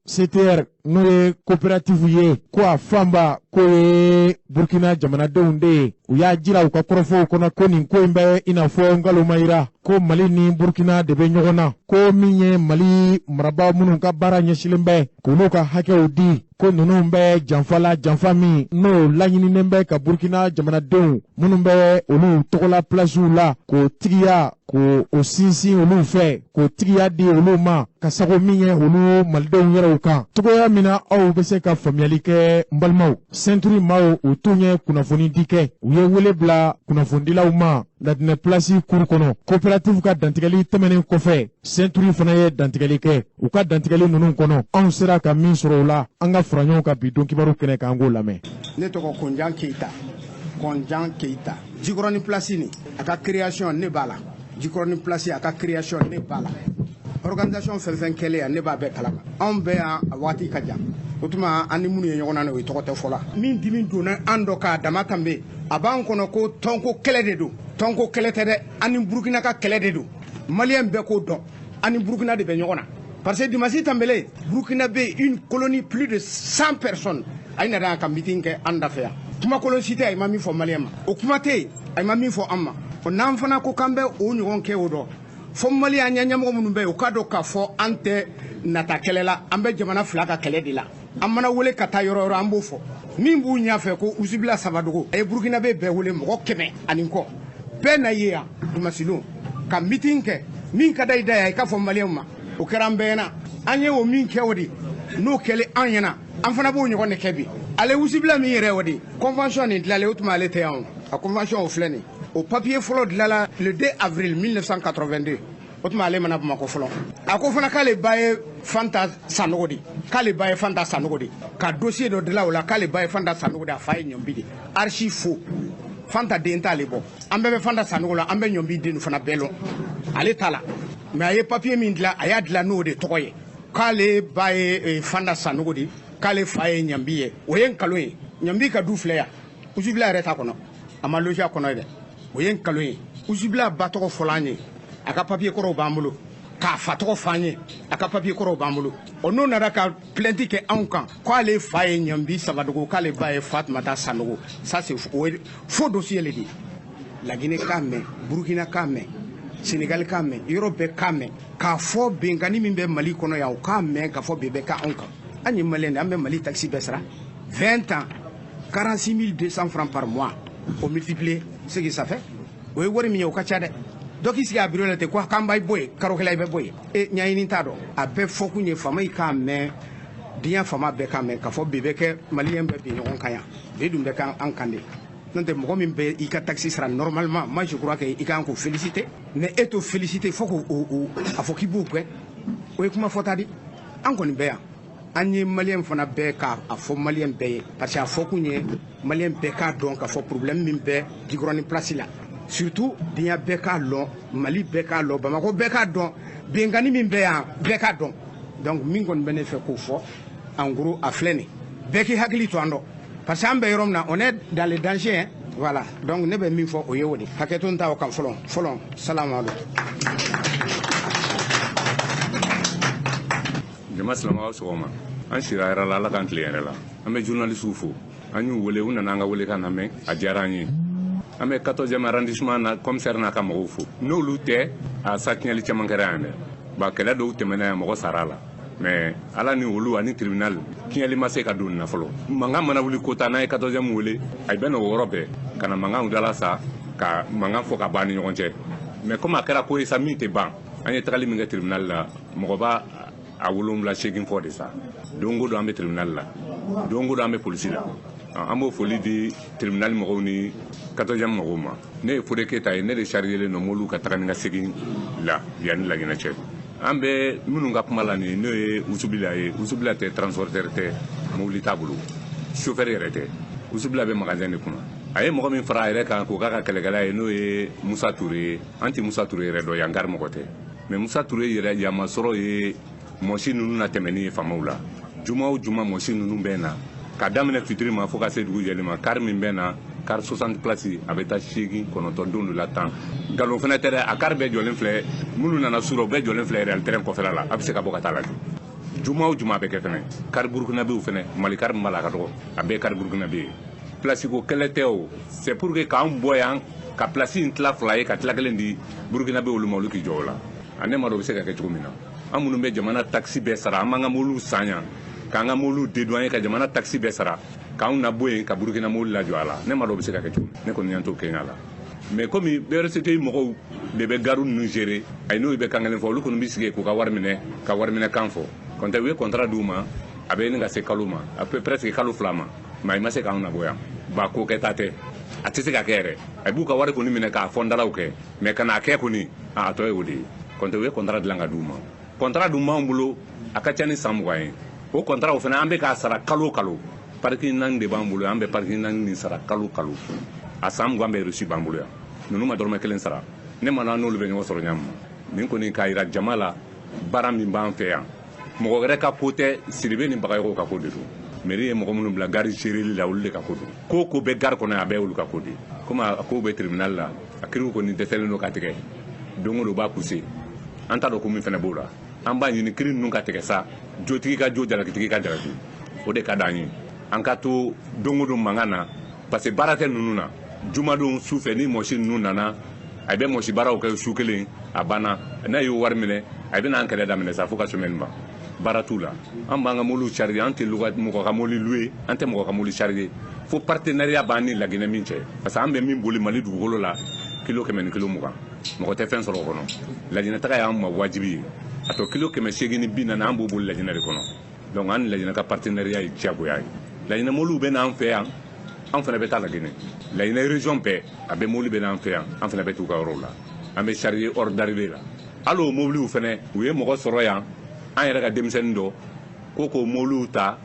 CTR, n'o ye coopérative ye, ko a fanba k'o ye Burkina jamanadenw de ye. U y'a jira u ka kɔrɔfɔw kɔnɔ ko nin ko in bɛ i n'a fɔ nkalon ma yira. Ko Mali ni Burkina de bɛ ɲɔgɔn na, ko min ye Mali marabaa minnu ka baara ɲɛsilen bɛ k'olu ka hakɛw di, ko ninnu bɛ janfa la, janfa min n'o laɲininen bɛ ka Burkina jamanadenw minnu bɛ olu tɔgɔla pilasiw la, k'o tigiya, k'o o sinsin olu fɛ, k'o tigiya di olu ma ka sago min ye olu malidenw yɛrɛw kan. Cogoya min na aw bɛ se ka faamuyali kɛ, n balimaw, sɛntiri maaw u tun ye kunnafoni di kɛ, u ye wele bila kunnafonidilaw ma Ladinɛ Pilasi kuru kɔnɔ. Coopérative ka dantigɛli tɛmɛnen kɔfɛ, sɛntiri fana ye dantigɛli kɛ. U ka dantigɛli ninnu kɔnɔ, anw sera ka min sɔrɔ o la, an ka fara ɲɔgɔn kan bi don kibaru kɛnɛ kan, an k'o lamɛn. Ne tɔgɔ Kɔnjan Keyita, Kɔnjan Keyita. Jikɔrɔni Place nin, a ka création, ne b'a la. Jikɔrɔni Place, a ka création, ne b'a la. Organisation fɛn fɛn kɛlen yan, ne b'a bɛɛ kalama. Anw bɛɛ yan a waati ka jan. O tuma, an ni minnu ye ɲɔgɔn na, o ye tɔgɔ tɛ fɔ la. Min dimi donna an dɔ k'a dama tanbe, a b'an kɔnɔ ko tɔnko kɛlɛ de don. Tɔnko kɛlɛ tɛ dɛ, an ni Burukina ka kɛlɛ de don. Maliyɛn bɛɛ k'o dɔn, an ni Burukina de bɛ ɲɔgɔn na, parce que dimanche tanbele, Burukina bɛ une colonie, plus de 100 personnes, a ye nana ka meeting kɛ an dafɛ yan. Kumakolon si tɛ a ma min fɔ maliyɛn ma, o kuma tɛ yen a ma min fɔ an ma. O n'an fana ko k'an bɛ o ɲɔgɔn kɛ, o dɔn fo maliyɛn ɲɛ ɲɛmɔgɔ minnu bɛ yen, u k'a dɔn k'a fɔ an tɛ nata kɛlɛ la, an bɛ jamana fila ka kɛlɛ de la. An mana wele ka taa yɔrɔ yɔrɔ, an b'o fɔ. Min b'u ɲɛfɛ ko Usubila Sabadogo, a ye Burukinabe bɛɛ wele, mɔgɔ 100 ani kɔ bɛɛ na ye yan dimanche ka meeting kɛ. Min ka da i da yan, i k'a fɔ maliyɛnw ma, o kɛra an bɛɛ ɲɛna. An ye o min kɛ, o de n'o kɛlen an ɲɛna, an fana b'o ɲɔgɔn de kɛ bi. Ale Usubila min yɛrɛ, o de convention nin dilalen, o tuma ale tɛ yan. O a convention, o filɛ nin, o papier fɔlɔ dilala le 2 avril 1982. O tuma ale mana Bamakɔ fɔlɔ. A ko fana k'ale ba ye Fanta Sanogo de, k'ale ba ye Fanta Sanogo de, ka dossier dɔ dilan o la, k'ale ba ye Fanta Sanogo de, a fa ye Ɲɔnbi de. Archi faux. Fanta den t'ale bɔ. An bɛɛ bɛ Fanta Sanogo la, an bɛ Ɲɔnbi den fana bɛɛ lɔn, ale t'a la. Mais a ye papier min dilan, a y'a dilan n'o de tɔgɔ ye, k'ale ba ye Fanta Sanogo de, k'ale fa ye Ɲanbi ye. O ye nkalon ye. Ɲanbi ka du filɛ yan, Usubila yɛrɛ t'a kɔnɔ, a ma loger a kɔnɔ ye dɛ. O ye nkalon ye. Usubila ba tɔgɔ fɔla an ye, a ka papier kɔrɔw b'an bolo. K'a fa tɔgɔ f'an ye, a ka papier kɔrɔw b'an bolo. O n'o nana ka plainte kɛ anw kan k'ale fa ye Ɲanbi Sabadogo, k'ale ba ye Fatumata Sanogo, ça c'est o ye faux dossier le de. Laginɛ k'a mɛn, Burukina k'a mɛn, Senegali k'a mɛn, yɔrɔ bɛɛ k'a mɛn k'a fɔ benkanni min bɛ Mali kɔnɔ yan, o k'a mɛn k'a fɔ bɛn bɛ k'anw kan. An ye maliyɛn de, an bɛ Mali taxe bɛɛ sara. 20 ans, 46 200 francs par mois, o multiplier ce que ça fait, o ye wari min ye, o ka ca dɛ. Dɔ k'i sigi a bureau la ten ko k'an b'a bɔ yen, karokɛla i bɛ bɔ yen, e ɲɛɲini t'a dɔn. A bɛɛ fɔkun ye faama yi k'a mɛn, diɲɛ faama bɛɛ k'a mɛn k'a fɔ bi bɛ kɛ maliyɛn bɛɛ bin ɲɔgɔn kan yan. Bi dun bɛ k'an kan de. N'o tɛ, mɔgɔ min bɛ i ka taxe sara normalement, moi je crois que i kan k'o féliciter, mais e t'o féliciter fo k'o a fɔ k'i b'o gɛn, o ye kuma fɔta di. An kɔni bɛ yan, an ye maliyɛn fana bɛɛ k'a fɔ maliyɛn bɛɛ ye, parce que a fɔkun ye maliyɛn bɛɛ k'a dɔn k'a fɔ problème min bɛ Jikɔrɔni Place la, surtout diɲɛ bɛɛ k'a lɔn, Mali bɛɛ k'a lɔn, Bamakɔ bɛɛ k'a dɔn, benkanni min bɛ yan, bɛɛ k'a dɔn. Donc min kɔni bɛ ne fɛ k'o fɔ en gros, a filɛ nin, bɛɛ k'i hakili to an dɔ, parce que an bɛ yɔrɔ min na, on est dans le danger hein. Voilà, donc ne bɛ min fɔ, o ye o de. Hakɛto, n ta o kan fɔlɔ fɔlɔ. Salamu aleykum. Jama silamaw, sɔgɔma. An sira yɛrɛ la, Ala k'an tile yɛrɛ la. An bɛ journalisiw fo, an y'u wele, u nana an ka welekan lamɛn, a diyara an ye. An bɛ 14e arrondissement na commissaire n'a ka mɔgɔw fo. N'olu tɛ, a sa tiɲɛli caman kɛra yan dɛ. Ba kɛlɛ dɔw tɛmɛna yan, mɔgɔ sara la, mais Ala ni olu ani tribunal, tiɲɛli ma se ka don na fɔlɔ. Mankan mana wuli kota, n'a ye 14e wele, a bɛ na o yɔrɔ bɛɛ ka na mankan dala sa, ka mankan fɔ ka ban ni ɲɔgɔn cɛ. Mais comme a kɛra ko ye sa min tɛ ban, an ye tagali min kɛ tribunal la, mɔgɔ b'a a 7 8 fɔ de sa. Don o don an bɛ tribunal la, don o don an bɛ polisi la. An b'o foli di tribunal mɔgɔw ni 14e mɔgɔw ma. Ne ye Fode Keyita ye, ne de chargé len don mobili ka taga ni ka segin la yanni Laginɛ cɛ. An bɛ minnu ka kuma la nin, n'o ye Usubila ye. Usubila tɛ transporteur tɛ, mobili t'a bolo, chauffeur yɛrɛ tɛ. Usubila bɛ magasin de kunna. A ye mɔgɔ min fara a yɛrɛ kan k'o k'a ka kɛlɛkɛla ye, n'o ye Musa Ture ye. An tɛ Musa Ture yɛrɛ dɔn, yan gari mɔgɔ tɛ. Mais Musa Ture yɛrɛ yamasɔrɔ ye mɔsi ninnu na tɛmɛni ye faamaw la. Juma o juma, mɔsi ninnu bɛ na ka daminɛ fitiri ma fo ka se dugu jɛli ma. Kari min bɛ na, kari 60 place, a bɛ taa 8, 9, don dɔ la 10. Nkalon fana tɛ dɛ, a kari bɛɛ jɔlen filɛ. Minnu nana su rɔ, bɛɛ jɔlen filɛ Real terrain kɔfɛla la. A bɛ se ka bɔ ka taa lajɛ. Juma o juma a bɛ kɛ fɛnɛ. Kari burukinabew fɛnɛ, Mali kari min b'a la, a ka dɔgɔ, a bɛɛ kari burukinabe ye. Place ko kɛlɛ tɛ o, c'est pour que k'an bɔ yan. Ka place in tila fila ye, ka tila kelen di Burukina bɛ olu ma, olu k'i jɔ o la. A ne ma dɔn o bɛ se ka kɛ cogo min na. An minnu bɛ jamana taxe bɛɛ sara, an b'an ka mobiliw san yan, k'an ka mobiliw dédouaner, ka jamana taxe bɛɛ sara, k'anw na bɔ yen ka Burukina mobili lajɔ a la. Ne ma dɔn o bɛ se ka kɛ cogo min. Ne kɔni y'an to Kenya la. Mais komi BRCT mɔgɔw de bɛ gariw ninnu gérer, ayi n'olu bɛ kan kelen fɔ, olu kɔni bɛ sigi k'u ka wari minɛ, ka wari minɛ kan fɔ. Kɔntɛ u ye contrat d'u ma, a bɛ ɲini ka se kalo ma, à peu presque kalo 2 ma, mais i ma se k'anw nabɔ yan. Ba ko kɛta tɛ, a tɛ se ka kɛ yɛrɛ. A b'u ka wari kɔni minɛ k'a fɔndalaw kɛ, mais ka n'a kɛ kɔni, a tɔ ye o de ye. Kɔntɛ u ye contrat dilan ka d'u ma. Contrat dun b'anw bolo, a ka ca ni san 20 ye. O contrat o fana an bɛ k'a sara kalo kalo. Parking 4 de b'an bolo, an bɛ parking 4 nin sara kalo kalo. A san 20 bɛɛ reçu b'an bolo yan. Ninnu ma dɔrɔmɛ kelen sara. Ne ma n'olu bɛ ɲɔgɔn sɔrɔ ɲa min ma. Nin kɔni k'a yira jama la baara min b'an fɛ yan. Mɔgɔ wɛrɛ ka ko tɛ, Sidibe ni Bagayogo ka ko de don. Mairie ye mɔgɔ minnu bila gare géreli la, olu de ka ko don. Ko ko bɛ gare kɔnɔ, a bɛɛ olu ka ko de ye. Komi a ko bɛ tribunal la, a kiiriw kɔni dɛsɛlen don ka tigɛ. Don o don u b'a pousser. An t'a dɔn ko min fana b'o la. An b'a ɲini kiiri ninnu ka tigɛ sa, jotigi ka jo, jalakitigi ka jalaki. O de ka d'an ye. An ka to don o don mankan na, parce que baara tɛ ninnu na. Jumadon su fɛ ni mɔsi ninnu nana, a bɛ mɔsi baaraw kɛ su kelen, a banna. N'a y'o wari minɛ, a bɛna an kɛlɛ daminɛ sa fo ka semaine ban. Baara t'u la. An b'an ka mobili charger, an tɛ mɔgɔ ka mobili louer, an tɛ mɔgɔ ka mobili charger. Fo partenariat b'an ni Laginɛ min cɛ. Parce que an bɛ min boli Mali dugukolo la, kilo 100 ni kilo 20. Mɔgɔ tɛ fɛn sɔrɔ o kɔnɔ. Laginɛ taga y'an ma wajibi ye. A tɔ kilo 840 an b'o boli Laginɛ de kɔnɔ. Donc an ni Laginɛ ka partenariat ye diyagoya ye. Laginɛ mobiliw bɛ n'an fɛ yan, an fana bɛ taa Laginɛ. Laginɛ région bɛɛ, a bɛ mobili bɛ n'an fɛ yan, an fana bɛ t'u ka yɔrɔw la. An bɛ charger hors d'arrivée la. Hali o mobiliw fana, u ye mɔgɔ sɔrɔ yan, an yɛrɛ ka denmisɛnnin dɔ, ko k'o mobiliw ta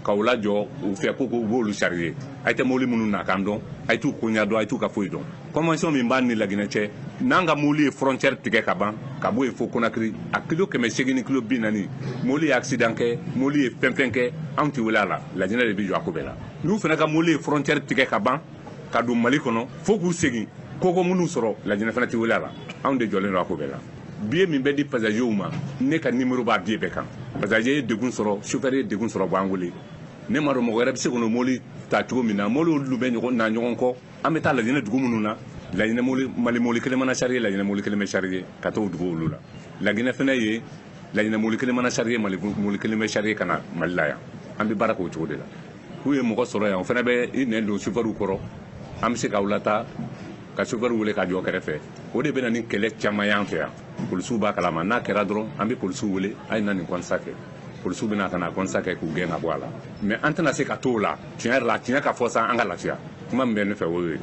k'aw lajɔ u fɛ, ko k'u b'olu charger. A tɛ mobili minnu na k'an dɔn, a t'u koɲa dɔn, a t'u ka foyi dɔn. Convention min b'an ni Laginɛ cɛ, n'an ka mobili ye frontière tigɛ ka ban, ka bɔ yen fo Conakry, a kilo 800 ni kilo 40, mobili ye accident kɛ, mobili ye fɛn fɛn kɛ, anw tɛ wele a la. Laginɛ de bɛ jɔ a ko bɛɛ la. N'u fana ka mobili ye frontière tigɛ ka ban, ka don Mali kɔnɔ, fo k'u segin, koko minnu sɔrɔ, Laginɛ fana tɛ wele a la. Anw de jɔlen don a ko bɛɛ la. Billet min bɛ di passager ma, ne ka numéro b'a billet bɛɛ kan. Passager ye degun sɔrɔ, chauffeur ye degun sɔrɔ, b'an wele. Ne ma dɔn mɔgɔ wɛrɛ bɛ se k'o mobili ta cogo min na. Mobili olu bɛ ɲɔgɔn na ɲɔgɔn kɔ. An bɛ taa Laginɛ dugu minnu na, Laginɛ mobili, Mali mobili kelen mana charger, Laginɛ mobili kelen bɛ charger ka t'o dugu olu la. Laginɛ fana ye, Laginɛ mobili kelen mana charger, Mali mobili kelen bɛ charger ka na Mali la yan. An bɛ baara k'o cogo de la. K'u ye mɔgɔ sɔrɔ yan, o fana bɛ i nɛn don chauffeur kɔrɔ. An bɛ se k'aw lataa, ka chauffeur wele ka jɔ kɛrɛfɛ. O de bɛ na ni kɛlɛ caman y'an fɛ yan. Polisiw b'a kalama, n'a kɛra dɔrɔn, an bɛ polisiw wele, a ye na nin constat kɛ. Polisiw bɛna ka na constat kɛ k'u gɛn ka bɔ a la. Mais an tɛna se ka t'o la. Tiɲɛ yɛrɛ la, tiɲɛ ka fɔ sa, an ka lafiya. Kuma min bɛ ne fɛ, o y'o ye.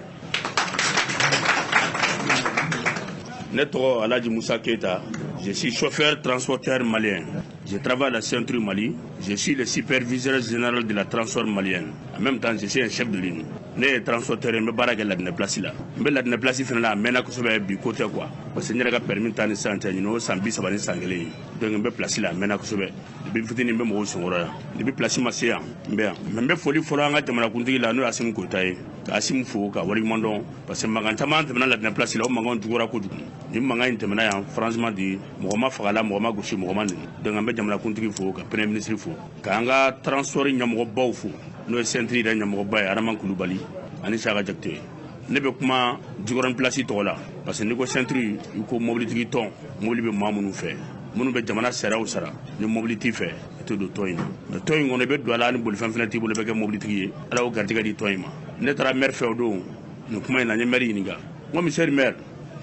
Ne tɔgɔ Alhaji Moussa Keita, je suis chauffeur transporteur malien. Je travaille à la Ceinture Mali. Je suis le superviseur général de la transport malienne. En même temps, je suis un chef de ligne. Ne ye transporteur ye, n bɛ baara kɛ Laginɛ place la. N bɛ Laginɛ place fana la, a mɛnna kosɛbɛ, bi ko tɛ quoi. Parce que n yɛrɛ ka permis ta ni sisan cɛ, ɲinɛ o san 31 ye. Donc n bɛ place la, a mɛnna kosɛbɛ. Depuis fitinin n bɛ mɔgɔw senkɔrɔ yan. Depuis place ma se yan, n bɛ yan. Mais n bɛ foli fɔlɔ an ka jamanakuntigi la, n'o ye Assimi Goïta ye. Ka Assimi fo, ka waleɲuman dɔn. Parce que mankan caman tɛmɛna Laginɛ place la, o mankan juguyara kojugu. Ni mankan in tɛmɛna yan, franchement dit, mɔgɔ ma fagala, mɔgɔ ma gosi, mɔgɔ ma nɛni. Donc an bɛ jamanakuntigi fo, ka premier ministre fo, k'an ka transport ɲɛmɔgɔbaw fo, n'o ye Ceinture yɛrɛ ɲɛmɔgɔba ye, Adama Kulubali ani Saka Jakite. Ne bɛ kuma Jikɔrɔni place tɔgɔ la, parce que n'i ko Ceinture, i ko mobilitigi tɔn, mobili bɛ maa minnu fɛ, minnu bɛ jamana sariyaw sara, ni mobili t'i fɛ, i tɛ don tɔn in na. Mais tɔn in kɔnɔ, i bɛ don a la, ni bolifɛn fana t'i bolo, i bɛ kɛ mobilitigi ye. Ala y'o garijɛgɛ di tɔn in ma. Ne taara maire fɛ o don, nin kuma in na, n ye maire ɲininka. N ko monsieur le maire,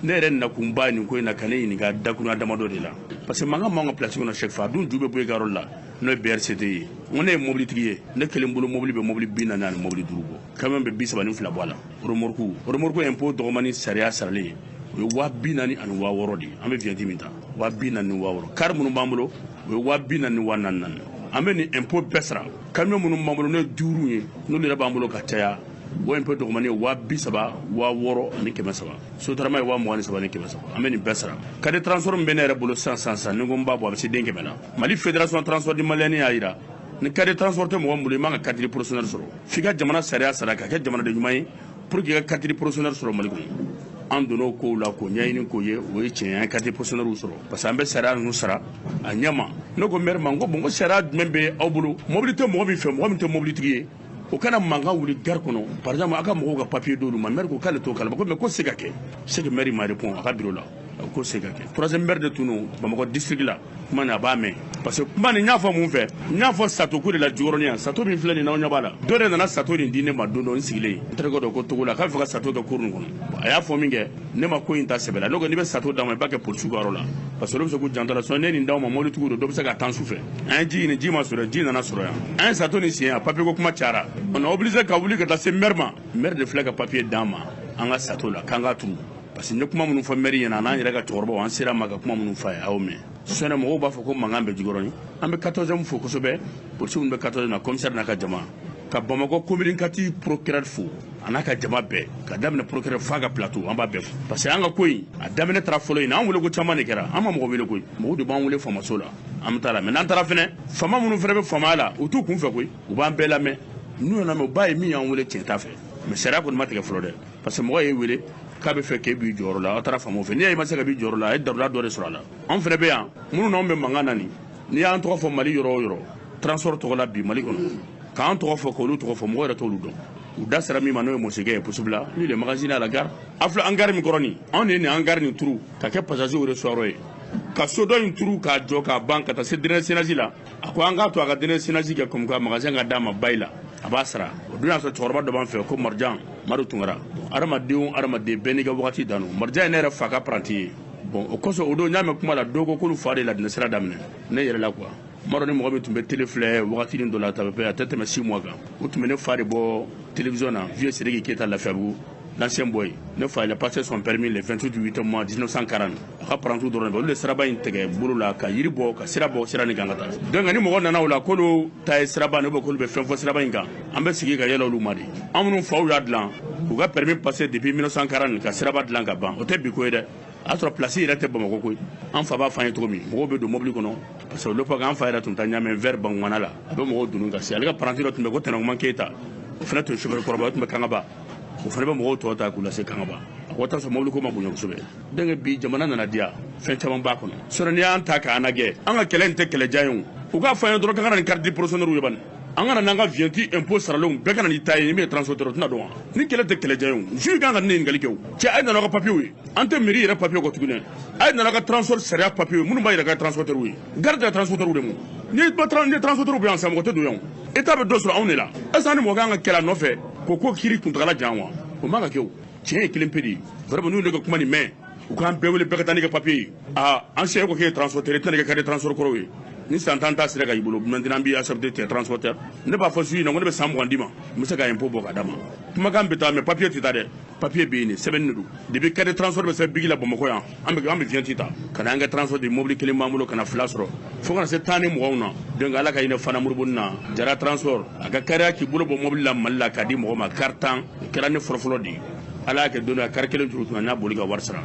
ne yɛrɛ nakunba nin ko in na, ka ne ɲininka dakuruɲa damadɔ de la. Parce que mankan b'anw ka place kɔnɔ chaque fois, a dun ju bɛ bɔ i ka yɔrɔ la, n'o ye BRCT ye. N ko ne ye mobilitigi ye, ne kelen bolo mobili bɛ mobili 40 ani mobili 5 bɔ. Camion bɛ 32 bɔ a la. Remorque impôt dɔgɔmani sariya saralen ye, o ye 40 000 ani 6000 de ye. An bɛ vignette min ta, 40 000 ni 6000. Car minnu b'an bolo, o ye 40 000 ni 44 000. An bɛ nin impôt bɛɛ sara. Camion minnu b'an bolo, n'o ye 5 ye, n'olu yɛrɛ b'an bolo ka caya, o impôt dɔgɔmani ye 36 6300. Sotarama ye 23 300. An bɛ nin bɛɛ sara. Carte transport min bɛ ne yɛrɛ bolo sisan sisan sisan, ni ko n b'a bɔ, a bɛ se den 100 la. Mali fédération transport du Malien y'a jira, ni carte transport tɛ mɔgɔ min bolo, i man ka carte professionnel sɔrɔ. F'i ka jamana sariya sara, ka kɛ jamanaden ɲuman ye, pour que i ka carte professionnel sɔrɔ Mali kɔnɔ. An donna o kow la k'o ɲɛɲini k'o ye, o ye tiɲɛ ye, an ye carte professionnel sɔrɔ, parce que an bɛ sariya ninnu sara a ɲɛ ma. Ne ko maire ma, n ko bon, n ko sariya jumɛn bɛ aw bolo, mobili tɛ mɔgɔ min fɛ, mɔgɔ min tɛ mobilitigi ye, O kana mankan wuli gare kɔnɔ. Par exemple, a ka mɔgɔw ka papier d'olu ma, maire ko k'ale t'o kalama ko, mais ko se ka kɛ. C'est que maire m'a répond a ka bureau la ko se ka kɛ. Troisième maire de tun don Bamakɔ district la. Kuma nin a b'a mɛn, parce que kuma nin n y'a fɔ mun fɛ, n y'a fɔ sato ko de la. Jikɔrɔni yan, sato min filɛ nin n'aw ɲɛ b'a la, dɔ de nana sato nin di ne ma don dɔ n sigilen. N terikɛ dɔ ko Togo la k'a bɛ fɛ ka sato kɛ cour nin kɔnɔ. A y'a fɔ min kɛ, ne ma ko in ta sɛbɛ la. Ne ko n'i bɛ sato d'a ma, i b'a kɛ polisiw ka yɔrɔ la, parce que olu bɛ se k'u janto la. Sinon ne nin d'aw ma, mobilitigiw don, dɔ bɛ se ka tan su fɛ. An ye ji ɲini, ji ma sɔrɔ, ji nana sɔrɔ yan. An ye sato nin siɲɛ, a papier ko kuma cayara, on est obligé ka wuli ka taa se maire ma. Maire de filɛ ka papier d'an ma an ka sato la k'an k'a turu, parce que n ye kuma minnu fɔ maire ɲɛna, a n'an yɛrɛ ka cɛkɔrɔbaw, an sera a ma ka kuma minnu f'a ye, a y'o mɛn. Sinon mɔgɔw b'a fɔ ko mankan bɛ Jikɔrɔni. An bɛ 14e fo kosɛbɛ, polisiw minnu bɛ 14 na, commissaire n'a ka jama, ka Bamakɔ commune 4 procureur fo a n'a ka jama bɛɛ, ka daminɛ procureur f'a ka plateau, an b'a bɛɛ fo, parce que an ka ko in a daminɛ taara fɔlɔ in na, an wele ko caman de kɛra. An ma mɔgɔ wele koyi, mɔgɔw de b'an wele faamaso la, an bɛ taa la. Mais n'an taara fɛnɛ, faama minnu fɛnɛ bɛ faamaya la, u t'u kun fɛ koyi, u b'an bɛɛ lamɛn. N'u nana mɛn, u b'a ye min y'an wele tiɲɛ t'a fɛ. Mais sariya kɔni ma tigɛ fɔlɔ dɛ, parce que mɔgɔ y'e wele k'a bɛ fɛ k'e b'i jɔyɔrɔ la, aw taara faamaw fɛ, n'i y'a ye i ma se ka b'i jɔyɔrɔ la, a ye darula dɔ de sɔrɔ a la. Anw fɛnɛ bɛ yan, minnu n'anw bɛ mankan na nin, n'i y'an tɔgɔ fɔ Mali yɔrɔ o yɔrɔ, transport tɔgɔ la bi Mali kɔnɔ, k'an tɔgɔ fɔ k'olu tɔgɔ fɔ, mɔgɔ yɛrɛ t'olu dɔn. U da sera min ma, n'o ye mɔsikɛ ye, possible lui le magasinier à la gare. A filɛ hangar min kɔrɔ nin, anw de ye nin hangar nin turu ka kɛ passager recevoir ye, ka so dɔ in turu k'a jɔ k'a ban ka taa se dernier sénage la. A ko an k'a to a ka dernier sénage kɛ comme ka magasin ka d'a ma bayi la, a b'a sara. O don y'a sɔrɔ cɛkɔrɔba dɔ b'an fɛ ko Marijan Madu Tunkara. Adamaden o adamaden bɛɛ n'i ka wagati dan don. Marijan ye ne yɛrɛ fa ka apprenti ye. Bon, o kosɔn o don n y'a mɛn kuma la, dɔw ko k'olu fa de ladinɛ sira daminɛ ne yɛrɛ la quoi. N b'a dɔn ni mɔgɔ min tun bɛ télé filɛ wagati dɔ la, ta bɛ a tɛ tɛmɛ 6 mois kan, u tun bɛ ne fa de bɔ télévision na, vieux Sidiki Keyita Lafiyabugu, l'ancien boy. Ne fa, il a passé son permis le 28 8 mois 1940. A ka parantiw dɔrɔn de bɛ, olu de siraba in tigɛ bolo la ka yiri bɔ ka sira bɔ sira nin kan ka taa. Donc ni mɔgɔ nana o la k'olu ta ye siraba nin, ou bien k'olu bɛ fɛn fɔ siraba in kan, an bɛ sigi ka yɛlɛ olu ma de. An minnu faw y'a dilan k'u ka permis passé depuis 1940 ka siraba dilan ka ban, o tɛ bi ko ye dɛ. A y'a sɔrɔ place yɛrɛ tɛ Bamakɔ koyi. An fa b'a f'an ye cogo min, mɔgɔw bɛ don mobili kɔnɔ, parce que l'époque an fa yɛrɛ tun ta ɲamɛ vers Bankumana la, a bɛ mɔgɔw dunu ka se. Ale ka paranti dɔ tun bɛ ko Tɛnɛkuman Keyita, o fana tun ye chauffeur kɔrɔba, o tun bɛ Kangaba, o fana bɛ mɔgɔw tɔ ta k'u lase Kangaba. A ko taa sɔrɔ mobili ko ma bonya kosɛbɛ. Donc bi jamana nana diya, fɛn caman b'a kɔnɔ. Sinon n'i y'an ta k'an lajɛ, an ka kɛlɛ in tɛ kɛlɛjan ye o. U k'a fɔ an ye dɔrɔn k'an ka na ni carte professionnelle ye bani, an kana n'an ka vignette impôt saralenw bɛɛ ka na n'i ta ye, ni min ye transporteur o tɛna dɔn wa. Ni kɛlɛ tɛ kɛlɛjan ye o. Juge kan ka ne ɲininkali kɛ o. Cɛ, a ye nana aw ka papier ye, an tɛ mairie yɛrɛ papier kɔ tuguni, a ye nana ka transport sariya papier ye minnu b'a yira k'a ye transporteur ye. Gare de transporteur de ma ni transporteur bɛ yan sisan, mɔgɔ tɛ don yan o. État bɛ dɔ sɔrɔ anw de la. Est ce que an ni mɔgɔ kan ka kɛlɛ a nɔfɛ k'o ko kiiri kuntagala jan wa? O man ka kɛ o. Tiɲɛ ye kelen pe de ye. Vraiment, n'u ye ne ka kuma nin mɛn, u k'an bɛɛ wele, bɛɛ ka taa n'i ka papier ye. Aa, an sɛ ko k'e ye transporteur, i tɛna kɛ carte transport kɔrɔw ye. Ni san 10 ta sera ka i bolo, maintenant an b'i accepter, tu es transporteur. Ne b'a fɔ su in na ko ne bɛ san 20 d'i ma, n bɛ se ka impôt bɔ ka d'a ma. Kumakan bɛ taa, mais papier tɛ taa dɛ. Papier bɛ yen de, sɛbɛnni de don. Depuis carte transport bɛ sɛbɛn bigi la Bamakɔ yan, an bɛ vignette ta ka na an ka transport de mobili kelen b'an bolo ka na fila sɔrɔ fo ka na se 10 ni 20 na. Donc Ala ka hinɛ Fana Murubuni na, Jara transport a ka kariya k'i bolo bɔ mobili la Mali la k'a di mɔgɔ ma car 10, o kɛra ne fɔlɔfɔlɔ de ye. Ala y'a kɛ don dɔ a car kelen juru tun n'a boli ka wari sara,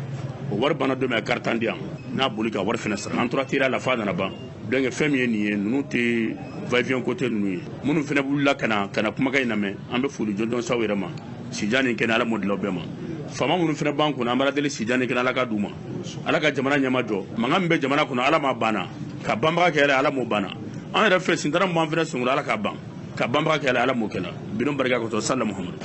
o wari banna don min a car 10 di yan, n'a boli ka wari fana sara. An tora teriya la f'a nana ban. Donc fɛn min ye nin ye, ninnu tɛ va-et-vient côté ninnu ye. Minnu fana wulila ka na kumakan in lamɛn, an bɛ foli jɔnjɔn s'aw yɛrɛ ma. Sijan ni kɛnɛ, Ala m'o dilan bɛɛ ma. Faama minnu fana b'an kunna, an b'a deli sijan ni kɛnɛ, Ala ka d'u ma. Ala ka jamana ɲɛma jɔ. Mankan min bɛ jamana kɔnɔ, Ala m'a banna. Ka banbaga kɛ Ala m'o banna. An yɛrɛ fɛ sintara min b'an fana senkɔrɔ, Ala k'a ban. Ka banbaga kɛ Ala m'o kɛla. Bidon barika kosɔn, sala Muhamadu.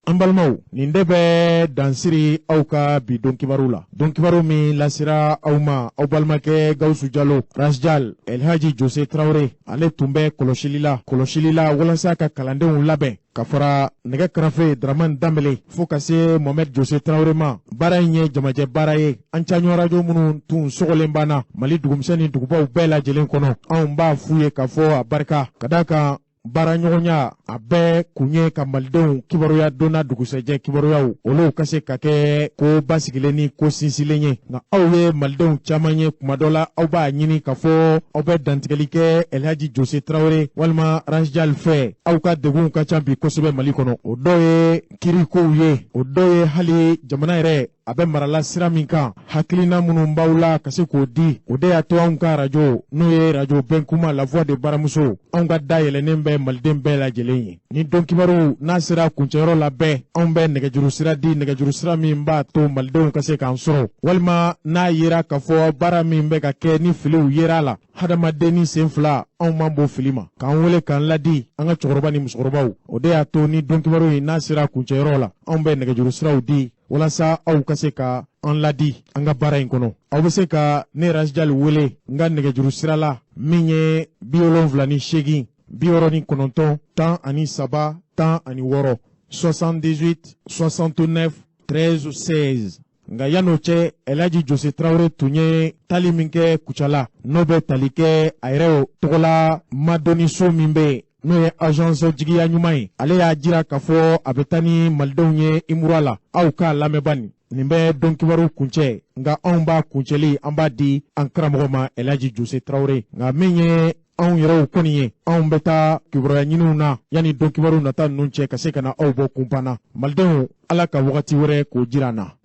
An balimaw, nin de bɛ dansiri aw ka bi don kibaru la. Don kibaru min lasera aw ma, aw balimakɛ Gawusu Jalo, Rasjal Elhaji Jose Tarawele, ale tun bɛ kɔlɔsili la walasa ka kalandenw labɛn ka fara nɛgɛ karafe Dramane Danbele fo ka se Mohamed Jose Tarawele ma. Baara in ye jamajɛ baara ye. An caɲɔ radio minnu tun sogolen banna Mali dugumisɛn ni dugubaw bɛɛ lajɛlen kɔnɔ, anw b'a f'u ye k'a fɔ a barika ka d'a kan baara ɲɔgɔnya a bɛɛ kun ye ka malidenw kibaruya donna dugusɛjɛ kibaruyaw olu ka se ka kɛ ko basigilen ni ko sinsinlen ye. Nka aw ye malidenw caman ye, kuma dɔ la aw b'a ɲini k'a fɔ aw bɛ dantigɛli kɛ Elhaji Jose Tarawele walima Rasjal fɛ. Aw ka degunw ka ca bi kosɛbɛ Mali kɔnɔ. O dɔw ye kirikow ye, o dɔw ye hali jamana yɛrɛ A bɛ marala sira min kan, hakilina minnu b'aw la ka se k'o di, o de y'a to anw ka arajo, n'o ye Arajo Bɛnkuma, La Voix de Baramuso, anw ka da yɛlɛnnen bɛ Maliden bɛɛ lajɛlen ye. Ni don kibaru n'a sera kuncɛyɔrɔ la bɛɛ, anw bɛ nɛgɛjuru sira di, nɛgɛjuru sira min b'a to Malidenw ka se k'an sɔrɔ, walima n'a yera k'a fɔ baara min bɛ ka kɛ ni filiw yera a la, hadamaden ni sen fila, anw man bon fili ma, k'an wele k'an ladi, an ka cɛkɔrɔba ni musokɔrɔbaw. O de y'a to ni don kibaru in n'a sera kuncɛyɔrɔ la, anw bɛ nɛgɛjuru siraw di walasa aw ka se ka an ladi an ka baara in kɔnɔ. Aw bɛ se ka ne Rasjal wele n ka nɛgɛjuru sira la min ye 78 69 13 16, 78 69 13 16. Nka yan'o cɛ, Elhaji Jose Tarawele tun ye tali min kɛ Kucala, n'o bɛ tali kɛ a yɛrɛ tɔgɔla madɔnniso min bɛ yen, n'o ye Agence Jigiya Ɲuman ye, ale y'a jira k'a fɔ a bɛ taa ni Malidenw ye Imura la. Aw k'a lamɛnba nin nin bɛ don kibaru kuncɛ, nka anw b'a kuncɛli, an b'a di an karamɔgɔ ma, Elhaji Jose Tarawele. Nka min ye anw yɛrɛw kɔni ye, anw bɛ taa kibaruya ɲiniw na yanni don kibaru nata ninnu cɛ ka se ka na aw bɔ kunpan na. Malidenw, Ala ka wagati wɛrɛ k'o jira an na.